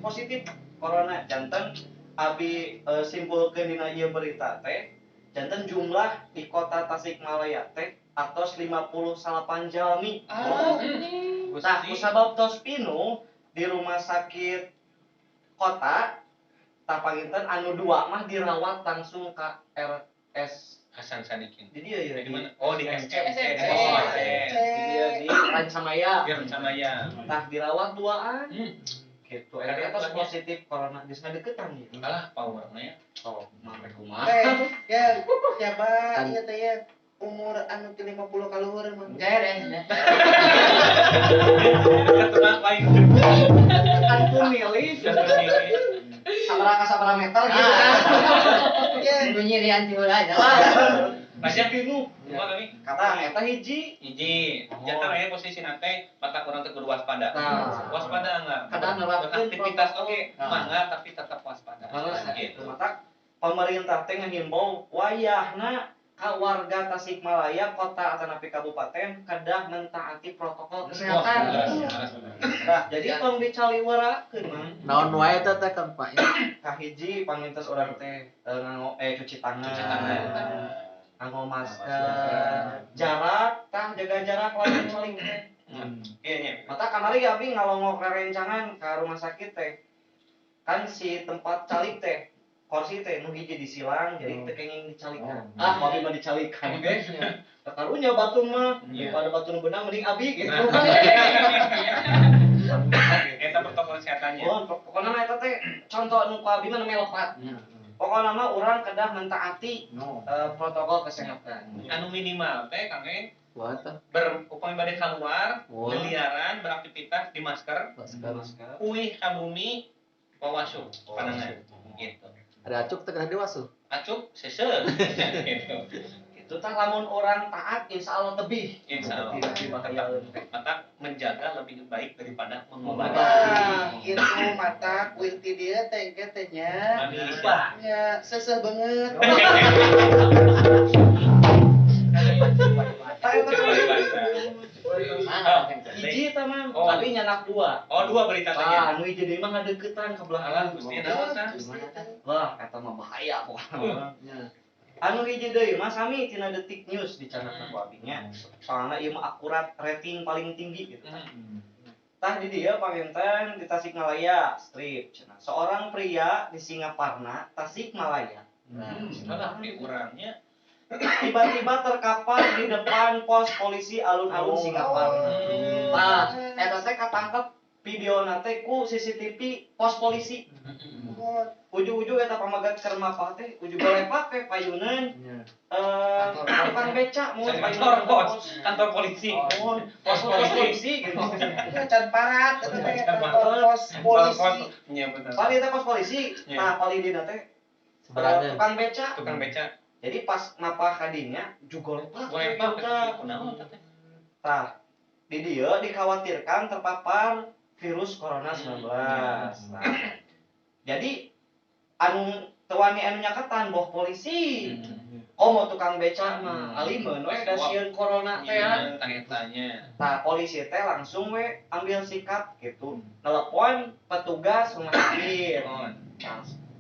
Positif corona janten abi simpulkeun dina ieu berita teh janten jumlah di kota Tasikmalaya teh atos 58 jalmi. Nah, kusabab tos pinuh di rumah sakit kota tapanginten anu 2 mah dirawat langsung ka RS
Hasan Sadikin.
Di dia ya
di mana? Oh, di SMC.
Di dia di Rancamaya.
Di Rancamaya.
Tah dirawat 2an. Gitu. Eta tos positif corona geus ngadeukeutan ieu.
Alah powerna ya.
Oh, mah kumaha.
Ya, siapa ieu teh ya umur anu ti 50 kaluhur mah.
Jair ya.
Tenang lain.
Kan pemilih. Sabaraha meter gitu.
Ya, bunyi rian ti heula aja.
Masih pinuh. Kumaha kami?
Kata eta hiji.
Hiji. Jantan aya posisina teh mata kurang teh kudu waspada. Waspada enggak?
Kadang nerapkeun
aktivitas oge mangga tapi tetap waspada.
Gitu. Mata pemerintah teh ngimbau wayahna ka warga Tasikmalaya kota atanapi kabupaten kedah mentaati protokol kesehatan. Nah, jadi tong dicaliwerakeun mah.
Naon wae eta teh Kang Pak?
Kahiji pangintos urang teh nganggo cuci tangan.
Cuci tangan.
Nganggo masker. Jarak tah jaga jarak lamun calik teh.
Iya nya.
Mata kamari abi ngalongok rerencangan ka rumah sakit teh. Kan si tempat calik teh kursi teh nu hiji disilang jadi teu kenging dicalikan. Ah, abi mah dicalikan ge. Karunya batu mah daripada batu nu beunang mending abi gitu.
Eta protokol kesehatannya.
Oh, pokona mah eta teh contoh nu ku abi mah nu melepat. Pokona mah urang kedah mentaati protokol kesehatan.
Anu minimal teh Kang E upami bade kaluar, leliaran, beraktivitas di masker, uih ka bumi wawasuh panangan gitu.
Ada acuk teh kedah diwasuh.
Acuk seseuh gitu.
Itu tah lamun orang taat insya Allah tebih.
Insya Allah. Mata menjaga lebih baik daripada mengobati.
Nah, itu mata kuinti dia teh engke teh nya. Ya, seseuh banget.
Hiji tah mah, tapi nyanak 2.
Oh, 2 berita teh.
Ah, nu hiji deui mah ngadeuketan ka belah.
Alah, Gusti naon tah?
Wah, eta mah bahaya pokona. Anu hiji deui mah sami tina Detik News dicanakna ku abi nya. Soalna ieu mah akurat rating paling tinggi gitu. Tah di dieu panginten di Tasikmalaya strip cenah. Seorang pria di Singaparna, Tasikmalaya.
Salah di urangnya
tiba-tiba terkapar di depan pos polisi alun-alun Singaparna. Nah, eta teh katangkep videona teh ku CCTV pos polisi. Ujug-ujug eta pamagat keur mapah teh ujug lepak teh payuneun tukang beca mun
kantor pos, kantor polisi.
Pos polisi gitu.
Can parat eta teh kantor pos polisi.
Nya bener.
Paling eta pos polisi, nah paling dina teh tukang beca.
Tukang beca.
Jadi pas mapah kadinya juga lepak.
Lepak kunaon teh?
Tah, di dieu dikhawatirkan terpapar virus corona 19. Nah, jadi anu teu wani anu nyakatan boh polisi. Komo tukang beca mah alimeun we da sieun corona teh. Tah, polisi teh langsung we ambil sikap gitu. Nelepon petugas rumah sakit. Nah,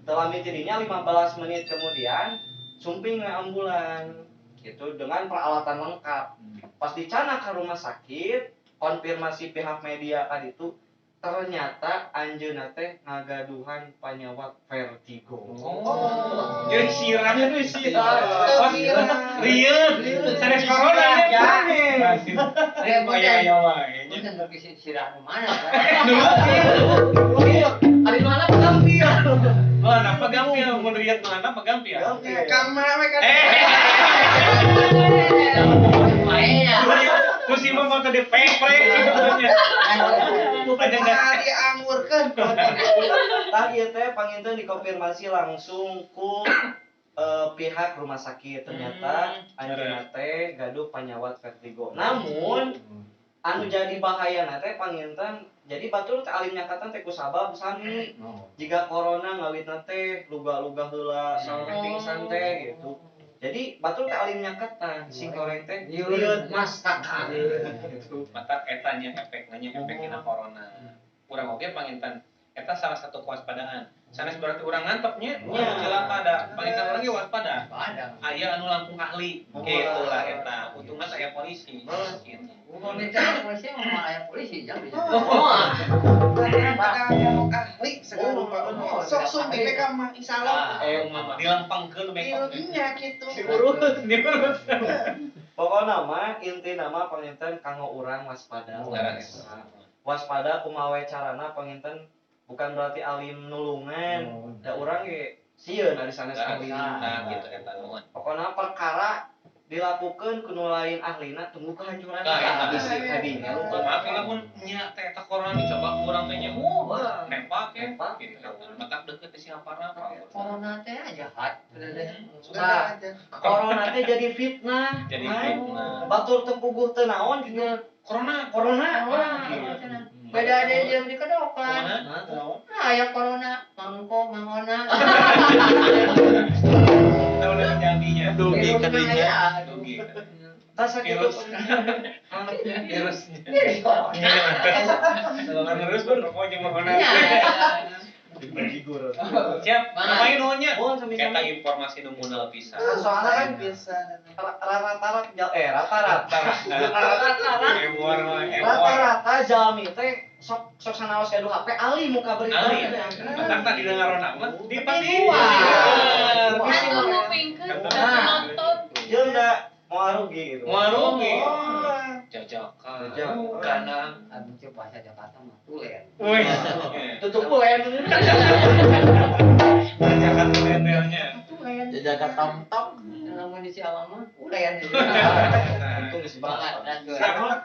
setelah mitidinya 15 menit kemudian sumping we ambulan gitu dengan peralatan lengkap. Pas dicana ke rumah sakit, konfirmasi pihak media tadi itu ternyata anjeunna teh ngagaduhan panyawat vertigo.
Oh. Jadi sirah. Jadi sirah. Rieut. Sanes corona ya. Aya wae.
Punten bagi sirah nu mana?
Ari nu mana gampil.
Nu apa gampil mun rieut nu apa gampil.
Kamar we kan.
Musim mah tadi pek-pek gitu nya.
Diangurkeun.
Tah ieu teh panginten dikonfirmasi langsung ku pihak rumah sakit. Ternyata anjeunna teh gaduh panyawat vertigo. Namun anu jadi bahayana teh panginten jadi batur teh alim nyakatan teh kusabab sami. Jika corona ngawitna teh luga-luga heula sampai pingsan teh gitu. Jadi batur teh alim nyaketan sing goreng teh lieur masakan.
Mata eta nya efek nanya efek dina corona. Urang oge panginten eta salah satu kewaspadaan. Sanes berarti urang ngantepnya, cilaka da panginten urang ge waspada. Aya anu langkung ahli, kitu lah eta. Untungna aya polisi. Gitu.
Minta polisi mah aya polisi jang.
Oh. Ahli segala rupa. Sok sumbi we ka Mang Isalo.
Mama dilempengkeun mekok.
Nya kitu.
Diurut, diurut.
Pokona mah intina mah panginten kanggo urang waspada. Waspada kumaha we carana panginten bukan berarti alim nulungan. Da urang ge sieun ari sanes ahli.
Nah, gitu eta nuhun.
Pokona perkara dilakukeun ku nu lain ahlina tunggu kehancuran.
Nah,
bisi kadinya
lupa maaf lamun nya teh eta corona dicoba ku urang teh nya nempak ya gitu. Matak deukeut teh siapana
corona teh jahat.
Nah, corona teh jadi fitnah.
Jadi fitnah.
Batur teu puguh teu naon juga
corona.
Corona.
Beda ada yang dikedokan. Nah, aya corona, mangko mangona.
Tahu udah jadinya.
Dugi kadinya.
Dugi.
Tas sakitu.
Virusnya.
Virus corona.
Kalau terus berpokok jeung mangona. Siap, ngapain nuhunnya? Eta informasi nu modal pisan.
Soalnya kan bisa.
Rata-rata rata-rata jalmi teh sok sok sanaos gaduh HP ali muka berita.
Ali. Matak tadi dengaron mah di pasti.
Anu ngupingkeun nonton.
Jeung da moal rugi gitu.
Moal rugi. Jajakan. Kanang.
Abdi teh bahasa Jakarta mah tulen.
Wih.
Tutup tulen.
Jajakan tulennya.
Tulen.
Jajakan tam-tam.
Lamun di Ciawang mah ulen.
Untung geus banget.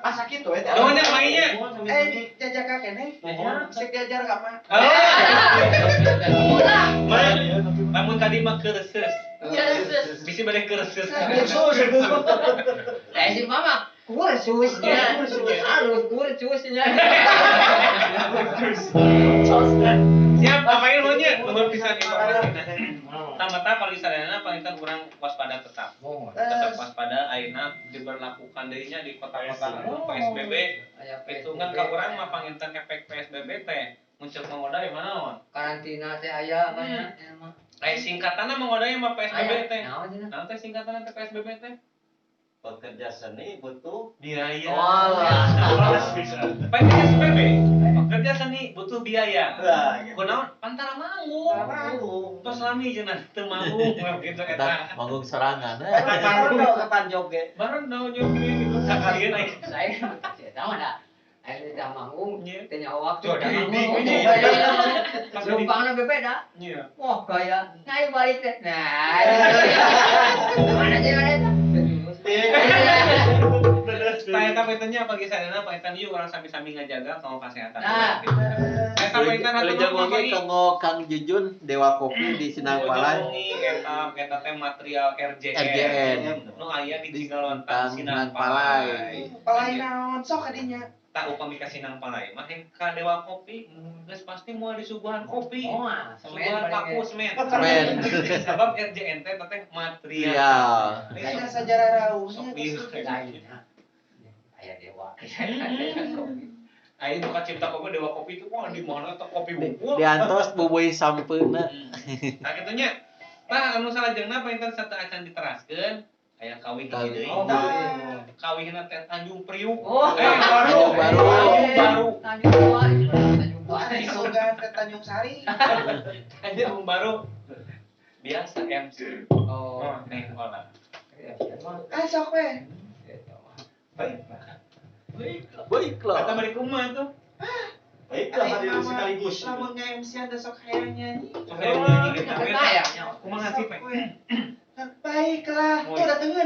Masa kitu we teh.
Nuhun nya mainnya.
Jajaka keneh. Sik diajar ka mah.
Ulah.
Lamun tadi mah kereses.
Kereses.
Bisi bade kereses.
Kursus.
Eh si mama kursusnya. Harus kursusnya.
Siap, apain lu nya? Nuhun pisan informasi. Tamata kalau disadana panginten urang waspada tetap. Tetap waspada ayeuna diberlakukan deui nya di kota-kota PSBB. Hitungan ka urang mah panginten efek PSBB teh muncul mangoda di mana naon?
Karantina teh aya banyak mah.
Aya singkatanna mangoda mah PSBB teh. Naon teh singkatanna teh PSBB teh?
Pekerja seni butuh
biaya.
Oh,
PSBB. Pekerja seni butuh biaya. Kunaon? Pantara manggung. Tos lami cenah teu manggung gitu eta.
Manggung sorangan.
Barondo kapan joget?
Barondo joget gitu sakalian aya.
Saya eta mah da. Aya teh manggung teh nyawa waktu. Lumpangna bebeda. Wah gaya. Nah balik teh. Nah. Mana sih mana eta?
Eta pangintennya pagi sadana panginten ieu urang sami-sami ngajaga kanggo kesehatan. Eta panginten hatur nuhun
kanggo Kang Jujun Dewa Kopi di Sinang Palai.
Eta eta teh material RJN. Nu aya di Cigalontang Sinang Palai.
Palai naon sok kadinya?
Tah upami ka Sinang Palai mah ka Dewa Kopi geus pasti moal disuguhan kopi. Suguhan paku semen.
Semen.
Sabab RJN teh teh material.
Aya sajarah rauhnya.
Aya dewa.
Aya nu kacipta kopi Dewa Kopi itu wah di mana teh kopi wungkul.
Diantos bubuy sampeuna.
Tah kitu nya. Tah anu salajengna panginten sateu acan diteraskeun aya kawih hiji deui. Kawihna teh Tanjung Priuk. Baru. Baru.
Tanjung Baru.
Sugan ke Tanjung Sari.
Tanjung Baru. Biasa MC.
Oh,
neng olah.
Ah sok we.
Baiklah.
Baiklah.
Kata bari kumaha tuh?
Baiklah hadir sekaligus.
Lamun nge-MC ada sok hayang nyanyi.
Sok hayang nyanyi gitu. Kumaha sih, Pak?
Baiklah. Tuh udah tengeun.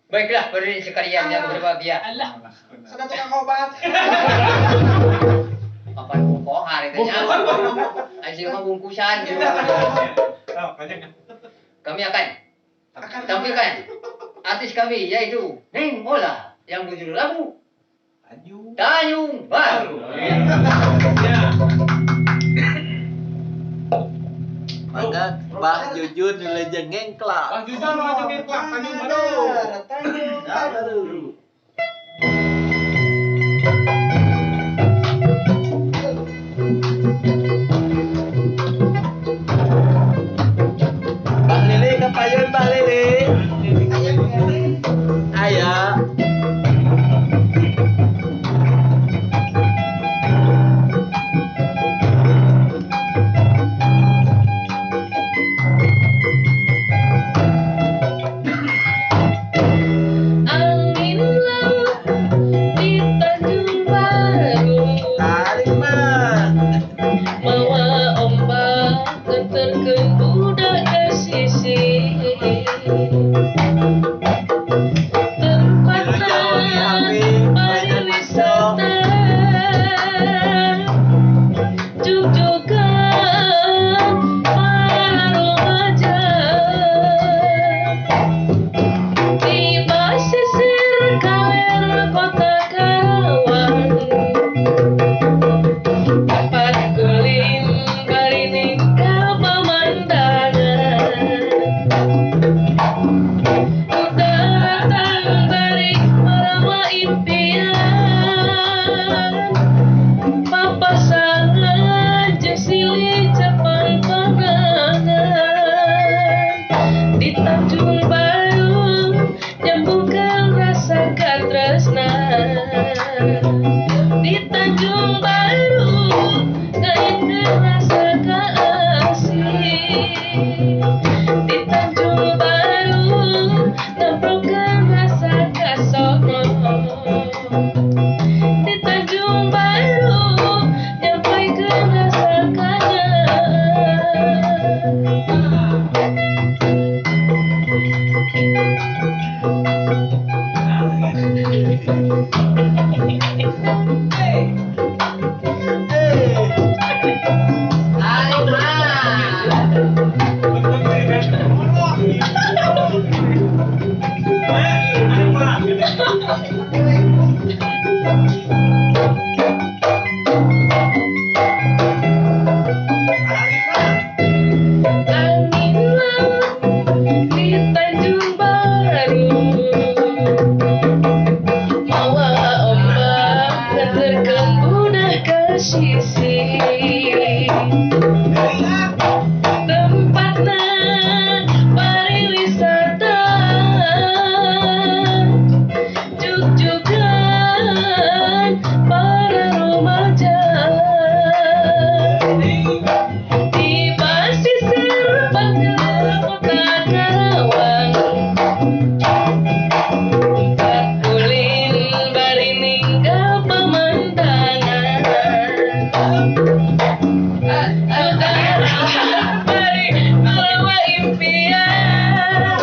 Baiklah, beri sekalian yang berbahagia.
Allah.
Sada tukang obat.
Kapan bungkohar itu nya. Anjing mah bungkusan. Kami akan tampilkan artis kami yaitu Neng Ola yang berjudul lagu Tanjung Baru.
Ya.
Mangga. Bah Jujun wilujeng ngengklak.
Bah Jujun wilujeng ngengklak Tanjung Baru.
Tanjung Baru.
Bah Lili kepayun Bah Lili. Aya.
Angin laut di Tanjung Baru
Tarik mah.
mawa ombak nganterkeun budak ka sisi tempatna pariwisata jugjugan para remaja di pesisir kaler kota Karawang tempat kulin bari ninggal pemandangan daratan bari marama impian papasangan jeung silih cepang panangan di Tanjung Baru nyambungkeun rasa katresna di Tanjung Baru ngaitkeun rasa kaasih di Tanjung Baru ngamprokeun rasa kasono di Tanjung Baru nyampaikeun rasa kangen.
Tarik mah.
Angin laut di Tanjung Baru mawa ombak nganterkeun budak ka sisi tempatna pariwisata jugjugan para remaja di pesisir pantai kota Karawang tempat ulin bari ninggal pemandangan bari mawa impian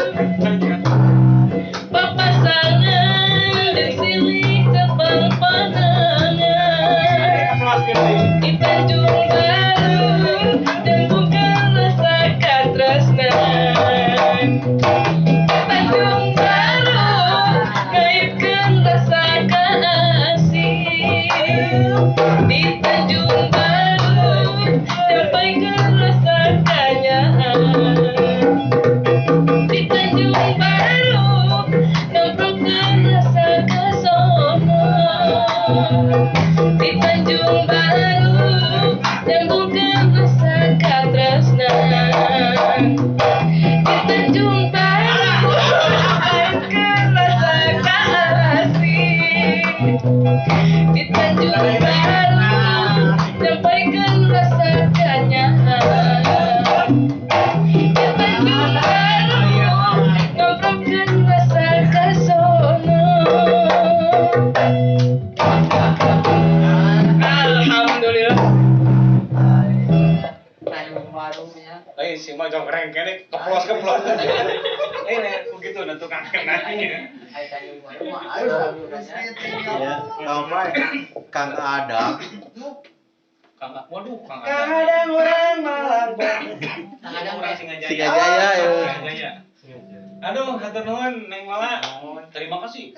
papasangan jeung silih tepang panangan di Tanjung Baru nyambungkeun rasa katresna Tanjung Baru ngaitkeun rasa kaasih di Tanjung Baru nyampaikeun rasa kanyaah di Tanjung Baru ngamprokeun rasa kasono di Tanjung Baru nyambungkeun rasa katresna di Tanjung Baru ngaitkeun rasa kaasih di Tanjung Baru nyampaikeun rasa kanyaah di Tanjung Baru ngamprokeun rasa kasono. Alhamdulillah.
Tanjung Baru nya.
Lain si mah jongkreng kene keplos-keplos. Lain ya begitu da tukang kenanya.
Ai Tanjung Baru mah halus laguna nya.
Ya, apa? Kang Adam.
Kang, waduh Kang Adam.
Kadang orang malam.
Kang Adam
Orang Singajaya.
Singajaya ya.
Singajaya. Aduh, hatur nuhun Neng Mala. Terima kasih.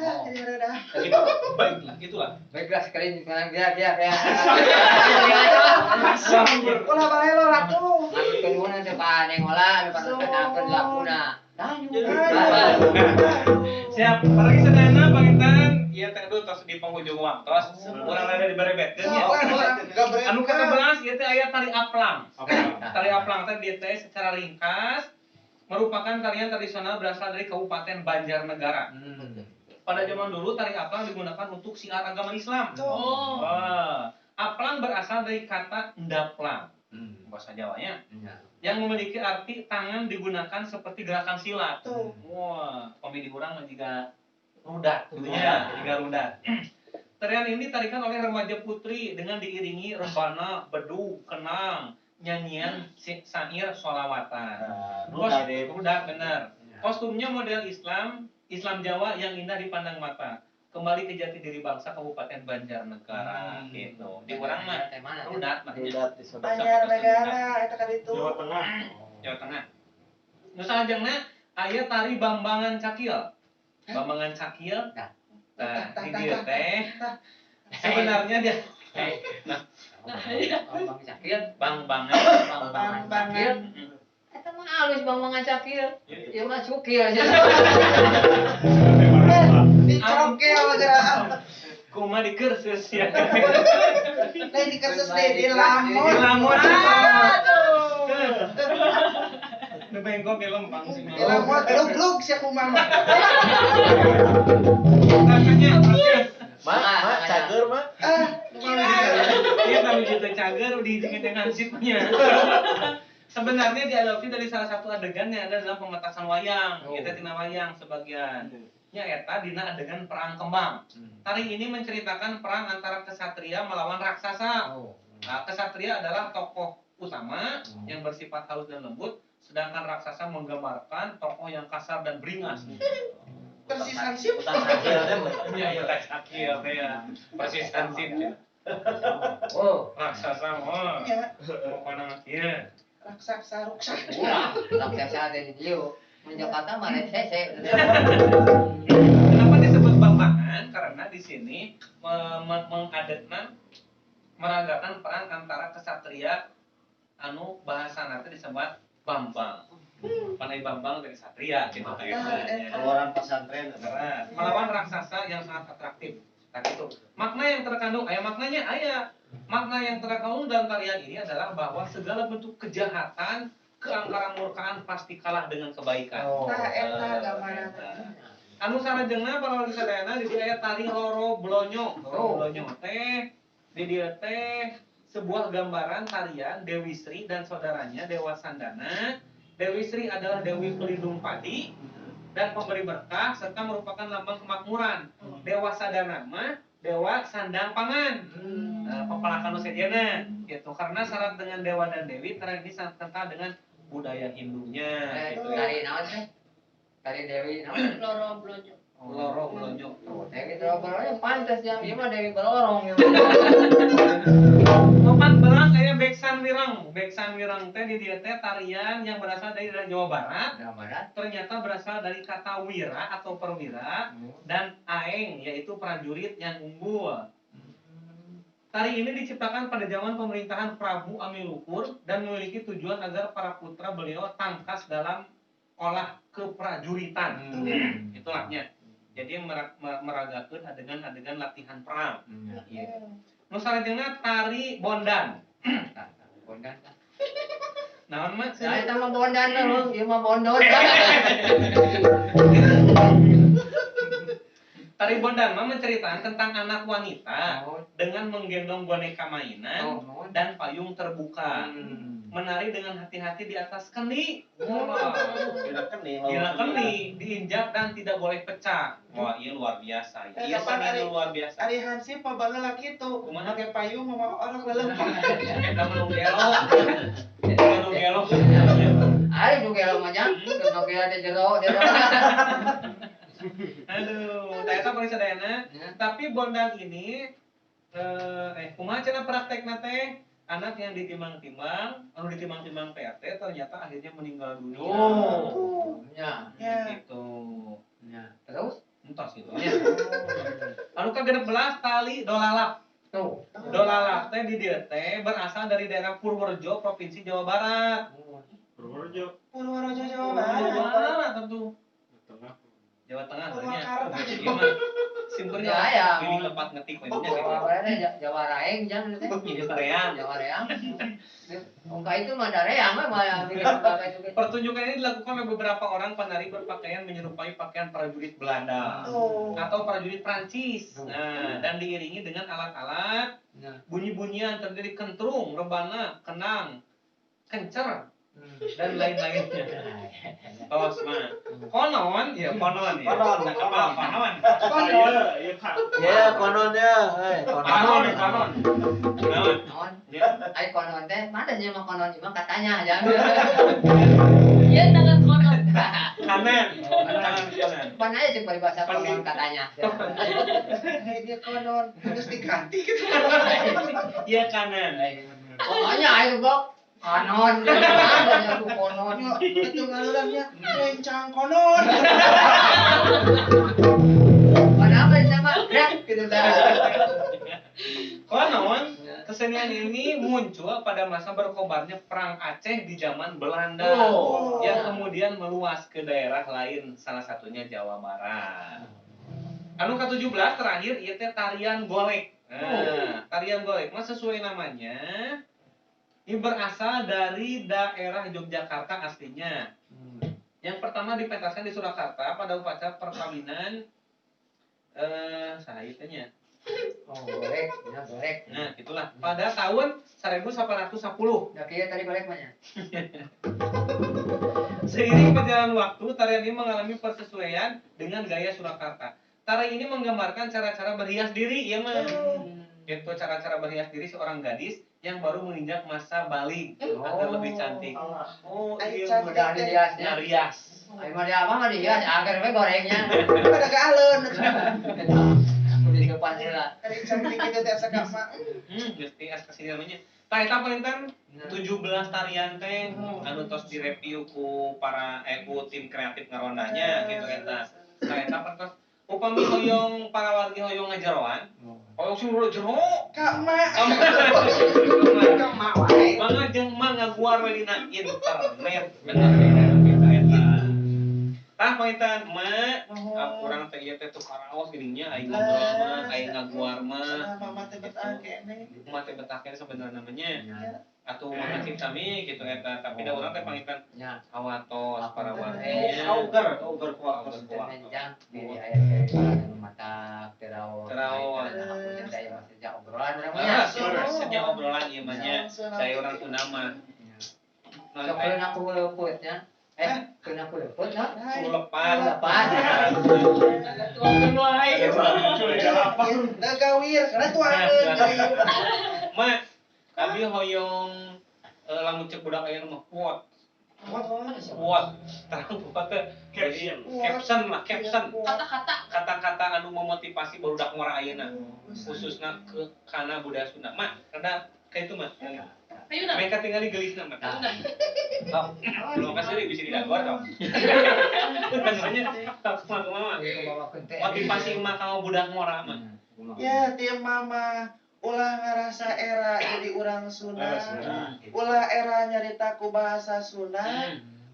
Baiklah, itulah.
Baiklah sekali sekarang biar ya.
Ulah balelo ratu.
Hatur nuhun teh Pak Neng Mala anu pernah lakuna.
Siap, para sadayana panginten ieu teh aduh tos di penghujung waktos. Urang rada dibarebetkeun nya. Anu ka-11 ieu teh aya tari aplang. Tari aplang teh dieu teh secara ringkas merupakan tarian tradisional berasal dari Kabupaten Banjarnegara. Pada zaman dulu tari aplang digunakan untuk syiar agama Islam.
Oh.
Aplang berasal dari kata ndaplang. Bahasa Jawanya. Yang memiliki arti tangan digunakan seperti gerakan silat. Wah, komedi urang mah jiga rudat gitu nya, jiga rudat. Tarian ini ditarikan oleh remaja putri dengan diiringi rebana, bedug, kenang, nyanyian syair sholawatan. Rudat benar. Kostumnya model Islam, Islam Jawa yang indah dipandang mata. Kembali ke jati diri bangsa Kabupaten Banjarnegara gitu. Di urang mah rudat mah.
Rudat di
Banjarnegara eta ka ditu.
Jawa Tengah.
Jawa Tengah. Nu salajengna aya tari Bambangan Cakil. Bambangan Cakil. Nah, di dieu teh sebenarnya dia nah,
Bambang Cakil,
Bangbangan,
Bambangan Cakil. Eta mah alus Bambangan Cakil. Ieu mah cukil.
Dicokel geura.
Kumaha dikerses ya.
Lain dikerses deui di lamun.
Di lamun.
Aduh.
Nu bengkok ge lempang sih.
Di lamun lug-lug sia kumaha mah.
Rasanya
Ma, cager mah.
Ah,
iya tapi gitu cager dihijingin dengan hansipnya. Sebenarnya diadopsi dari salah satu adegan yang ada dalam pementasan wayang, eta tina wayang sebagian. Nya eta dina adegan perang kembang. Tari ini menceritakan perang antara kesatria melawan raksasa. Nah, kesatria adalah tokoh utama yang bersifat halus dan lembut, sedangkan raksasa menggambarkan tokoh yang kasar dan beringas.
Persis hansip.
Iya, iya, Cakil teh ya. Persis hansip ya.
Oh,
raksasa mah.
Ya.
Pokona mah kieu.
Raksasa ruksak.
Raksasa teh di dieu. Mun Jakarta mah resese.
Kenapa disebut Bambangan? Karena di sini mengadetna meragakan perang antara kesatria anu bahasana teh disebut Bambang. Panai Bambang dari satria gitu teh.
Keluaran pesantren
melawan raksasa yang sangat atraktif. Nah itu. Makna yang terkandung, aya maknanya aya. Makna yang terkandung dalam tarian ini adalah bahwa segala bentuk kejahatan, keangkara murkaan pasti kalah dengan kebaikan.
Tah eta gambaran.
Anu sarajengna para wargi sadayana di dieu aya tari Loro Blonyo. Loro Blonyo teh di dieu teh sebuah gambaran tarian Dewi Sri dan saudaranya Dewa Sandana. Dewi Sri adalah dewi pelindung padi dan pemberi berkah serta merupakan lambang kemakmuran. Dewa Sadana mah dewa sandang pangan. Pepelakan nu sejenna gitu. Karena syarat dengan dewa dan dewi tarian ini sangat kental dengan budaya Hindunya gitu.
Tari naon teh? Tari dewi naon?
Loro Blonyo.
Loro Blonyo.
Dewi Loro Blonyo pantes jam ieu mah dewi Balorong ieu.
14 aya Beksan Wirang. Beksan Wirang teh di dieu teh tarian yang berasal dari Jawa Barat.
Jawa Barat.
Ternyata berasal dari kata wira atau perwira dan aeng yaitu prajurit yang unggul. Tari ini diciptakan pada zaman pemerintahan Prabu Amiluhur dan memiliki tujuan agar para putra beliau tangkas dalam olah keprajuritan. Itulahnya. Jadi meragakeun adegan-adegan latihan perang. Iya. Nu salajengna tari Bondan.
Bondan.
Naon mah?
Nah, eta mah bondan lho, ieu mah bondon.
Tari Bondan mah menceritakan tentang anak wanita dengan menggendong boneka mainan dan payung terbuka. Menari dengan hati-hati di atas kendi. Wah. Dina kendi, diinjak dan tidak boleh pecah. Wah, iya luar biasa. Iya seni luar biasa.
Ari hansip mah baheula kitu. Make payung mah orang lelempang.
Eta mah nu gelo. Eta nu gelo.
Ari nu gelo mah jang, nu gelo teh jero, jero.
Aduh, tah eta paling sadayana. Tapi Bondan ini kumaha cenah praktekna teh? Anak yang ditimang-timang, anu ditimang-timang teh ternyata akhirnya meninggal dunia.
Oh.
Ya. Gitu. ke-16 tali dolalak.
Tuh.
Dolalak teh di dieu teh berasal dari daerah Purworejo, Provinsi Jawa Barat.
Purworejo.
Purworejo Jawa Barat.
Jawa Barat tentu.
Tengah.
Jawa Tengah sebenarnya.
Purwakarta.
Iya mah. Simpelnya
Ya, ya.
ini lepat ngetik we nya gitu.
Jawa Barat Jawa Raeng jang teh.
Jawa Reang.
Jawa Reang. Ongka itu mah dareang mah malah mirip itu.
Pertunjukan ini dilakukan oleh beberapa orang penari berpakaian menyerupai pakaian prajurit Belanda atau prajurit Prancis. Nah, dan diiringi dengan alat-alat bunyi-bunyian terdiri kentrung, rebana, kenang, kencer, dan lain-lainnya. Tos mah. Konon, ya konon ya.
Konon,
apa konon?
Konon.
Iya, Kak.
Ya, konon ya.
Konon, konon.
Konon. Ai konon teh, mana nya mah konon mah katanya aja.
Iya, tangan konon.
Kanan. Tangan kanan.
Pan aja cek paribasa konon katanya.
Dia konon, terus diganti gitu.
Iya kanan.
Pokoknya ayo blok. Konon, ada tuh konon.
Itu ngalurnya rencang konon.
Kenapa sama gerak gitu dah.
Konon, kesenian ini muncul pada masa berkobarnya Perang Aceh di zaman Belanda, yang kemudian meluas ke daerah lain, salah satunya Jawa Barat. Anu ke-17 terakhir ieu teh tarian golek. Nah, tarian golek mah sesuai namanya. Ini berasal dari daerah Yogyakarta aslinya. Yang pertama dipentaskan di Surakarta pada upacara perkawinan saya tanya.
Oh, golek, ya golek.
Nah, itulah pada tahun 1810.
Nah, kieu tadi golek mah nya.
Seiring perjalanan waktu, tarian ini mengalami persesuaian dengan gaya Surakarta. Tarian ini menggambarkan cara-cara berhias diri, ya mah. Itu cara-cara berhias diri seorang gadis yang baru menginjak masa balig agar lebih cantik. Oh, iya,
udah dihiasnya.
Rias.
Ayo mah apa mah dihias agar we gorengnya.
Pada kealeun.
Udah di depan heula.
Ari cantik kitu teh asa ka mah.
Geus tias ka sini namanya. Tah eta palintan 17 tarian teh anu tos direview ku para ku tim kreatif ngarondanya gitu eta. Tah eta tos upami hoyong para wargi hoyong ngajeroan, hoyong sing jero
ka emak. Ka emak wae.
Mangga jeung emak ngaguar we dina internet. Bener gitu eta. Tah pangitan emak, urang teh ieu teh tuh karaos geuning nya aing ngobrol mah, aing ngaguar mah.
Mama teh betah keneh.
Mama teh betah keneh sebenarnya namanya. Atuh makasih kami gitu eta, tapi da urang teh pangitan awatos para wargi.
Auger, auger kuat
kuat. Diri aya teh mata teraos.
Teraos.
Sejak obrolan urang mah.
Sejak obrolan ieu mah nya. Saya urang Sunda mah.
Sok keun aku leupeut nya. Keun aku leupeut nya.
Lepas.
Lepas.
Tuangkeun wae.
Da gawir, kana tuangkeun.
Mak, abi hoyong lamun cek budak ayeuna mah quote. Quote. Terang quote teh
caption.
Caption lah, caption.
Kata-kata.
Kata-kata anu memotivasi barudak ngora ayeuna. Khususna ke kana budaya Sunda. Mak, rada ka itu mah.
Ayeuna.
Mereka tinggal di gelisna mah.
Ayeuna.
Belum kasih bisa didaguar tau. Namanya kumaha. Motivasi mah ka budak ngora mah.
Ya, tim mama ulah ngarasa era jadi urang Sunda, ulah era nyarita ku bahasa Sunda,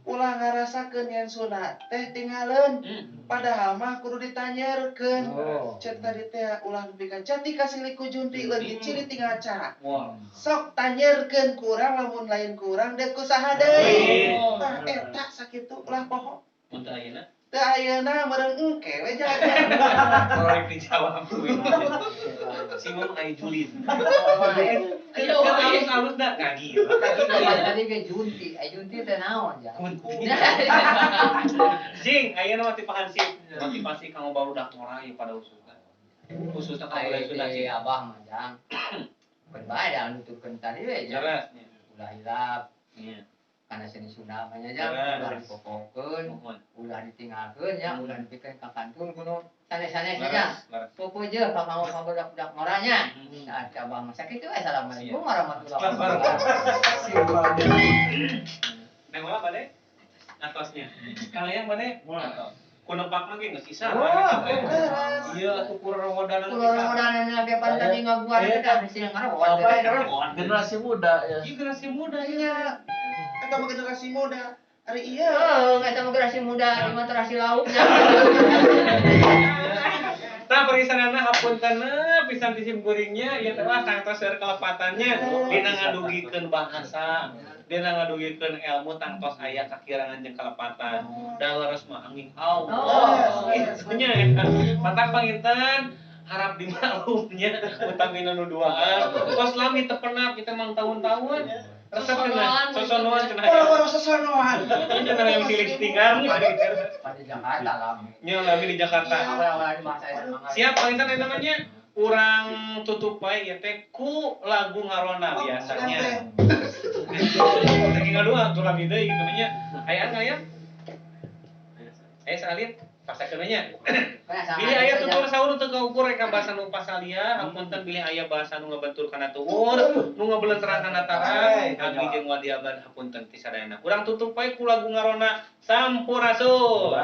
ulah ngarasakeun yen Sunda teh tinggaleun, padahal mah kudu ditanyerkeun. Cek tadi teh ulah nepi ka jati kasilik ku junti leungit ciri tinggal cara. Sok tanyerkeun kurang lamun lain kurang deuk ku saha deui. Tah eta sakitu ulah poho.
Mun teu ayeuna
Teu ayeuna meureun engke we jaga.
Proyek dijawab we. Si mom aya julid. Ayo halus-halus da ngagila.
Tadi ge junti, aya junti teh naon ja?
Kunti. Jing, ayeuna mah tipahan sip. Motivasi kanggo barudak ngora ieu pada khususna. Khususna ka budaya Sunda
sih. Abah mah jang. Keun bae da nuturkeun tadi we.
Jelas.
Ulah hilap.
Iya.
Karena seni Sunda mah nya jang, ulah dipopokeun, ulah ditinggalkeun nya, ulah dipikeun ka kantun kuno sanes-sanes nya. Popo je ka mau ka budak-budak ngoranya. Nah, abah mah sakitu we. Assalamualaikum warahmatullahi wabarakatuh.
Neng olah bade? Atosnya. Kalian bade? Atos. Ku nempakna ge geus isa.
Wah, leres.
Iya atuh kurang-rodanan.
Kurang-rodanan ge pan tadi ngaguar teh sih ngarawat.
Generasi muda ya.
Iya generasi muda
iya. Eta mah generasi muda. Ari iya.
Heeh, eta mah generasi muda, ieu mah terasi lauk.
Tah perisanana hapuntenna pisan ti sim kuringnya ieu teh mah tangtos seueur kalepatannya dina ngadugikeun bahasa, dina ngadugikeun ilmu tangtos aya kakirangan jeung kalepatan. Da leres mah angin Allah. Kitu nya eta. Matak panginten harap dimaklumnya utamina nu duaan. Kos lami teu pernah kita mang tahun-tahun. Resep cenah, sosonoan cenah.
Boro-boro sosonoan.
Cenah yang silik tinggal.
Pada Jakarta lami.
Nya lami di Jakarta. Siap panginten eta namanya urang tutup bae ieu teh ku lagu ngarona biasanya. Lagi ngadua tuh lami deui kitu nya. Aya aya? Aya salit pasakeun nya. Bilih aya tutur saur teu kaukur rek bahasa nu pasalia, hapunten bilih aya bahasa nu ngabentur kana tuur, nu ngabelenteran kana tarang, abdi jeung wadiaban hapunten ti sadayana. Urang tutup bae ku lagu ngarona Sampurasun.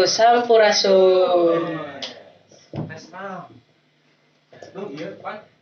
Sampurasun.
Lu iya, Pak.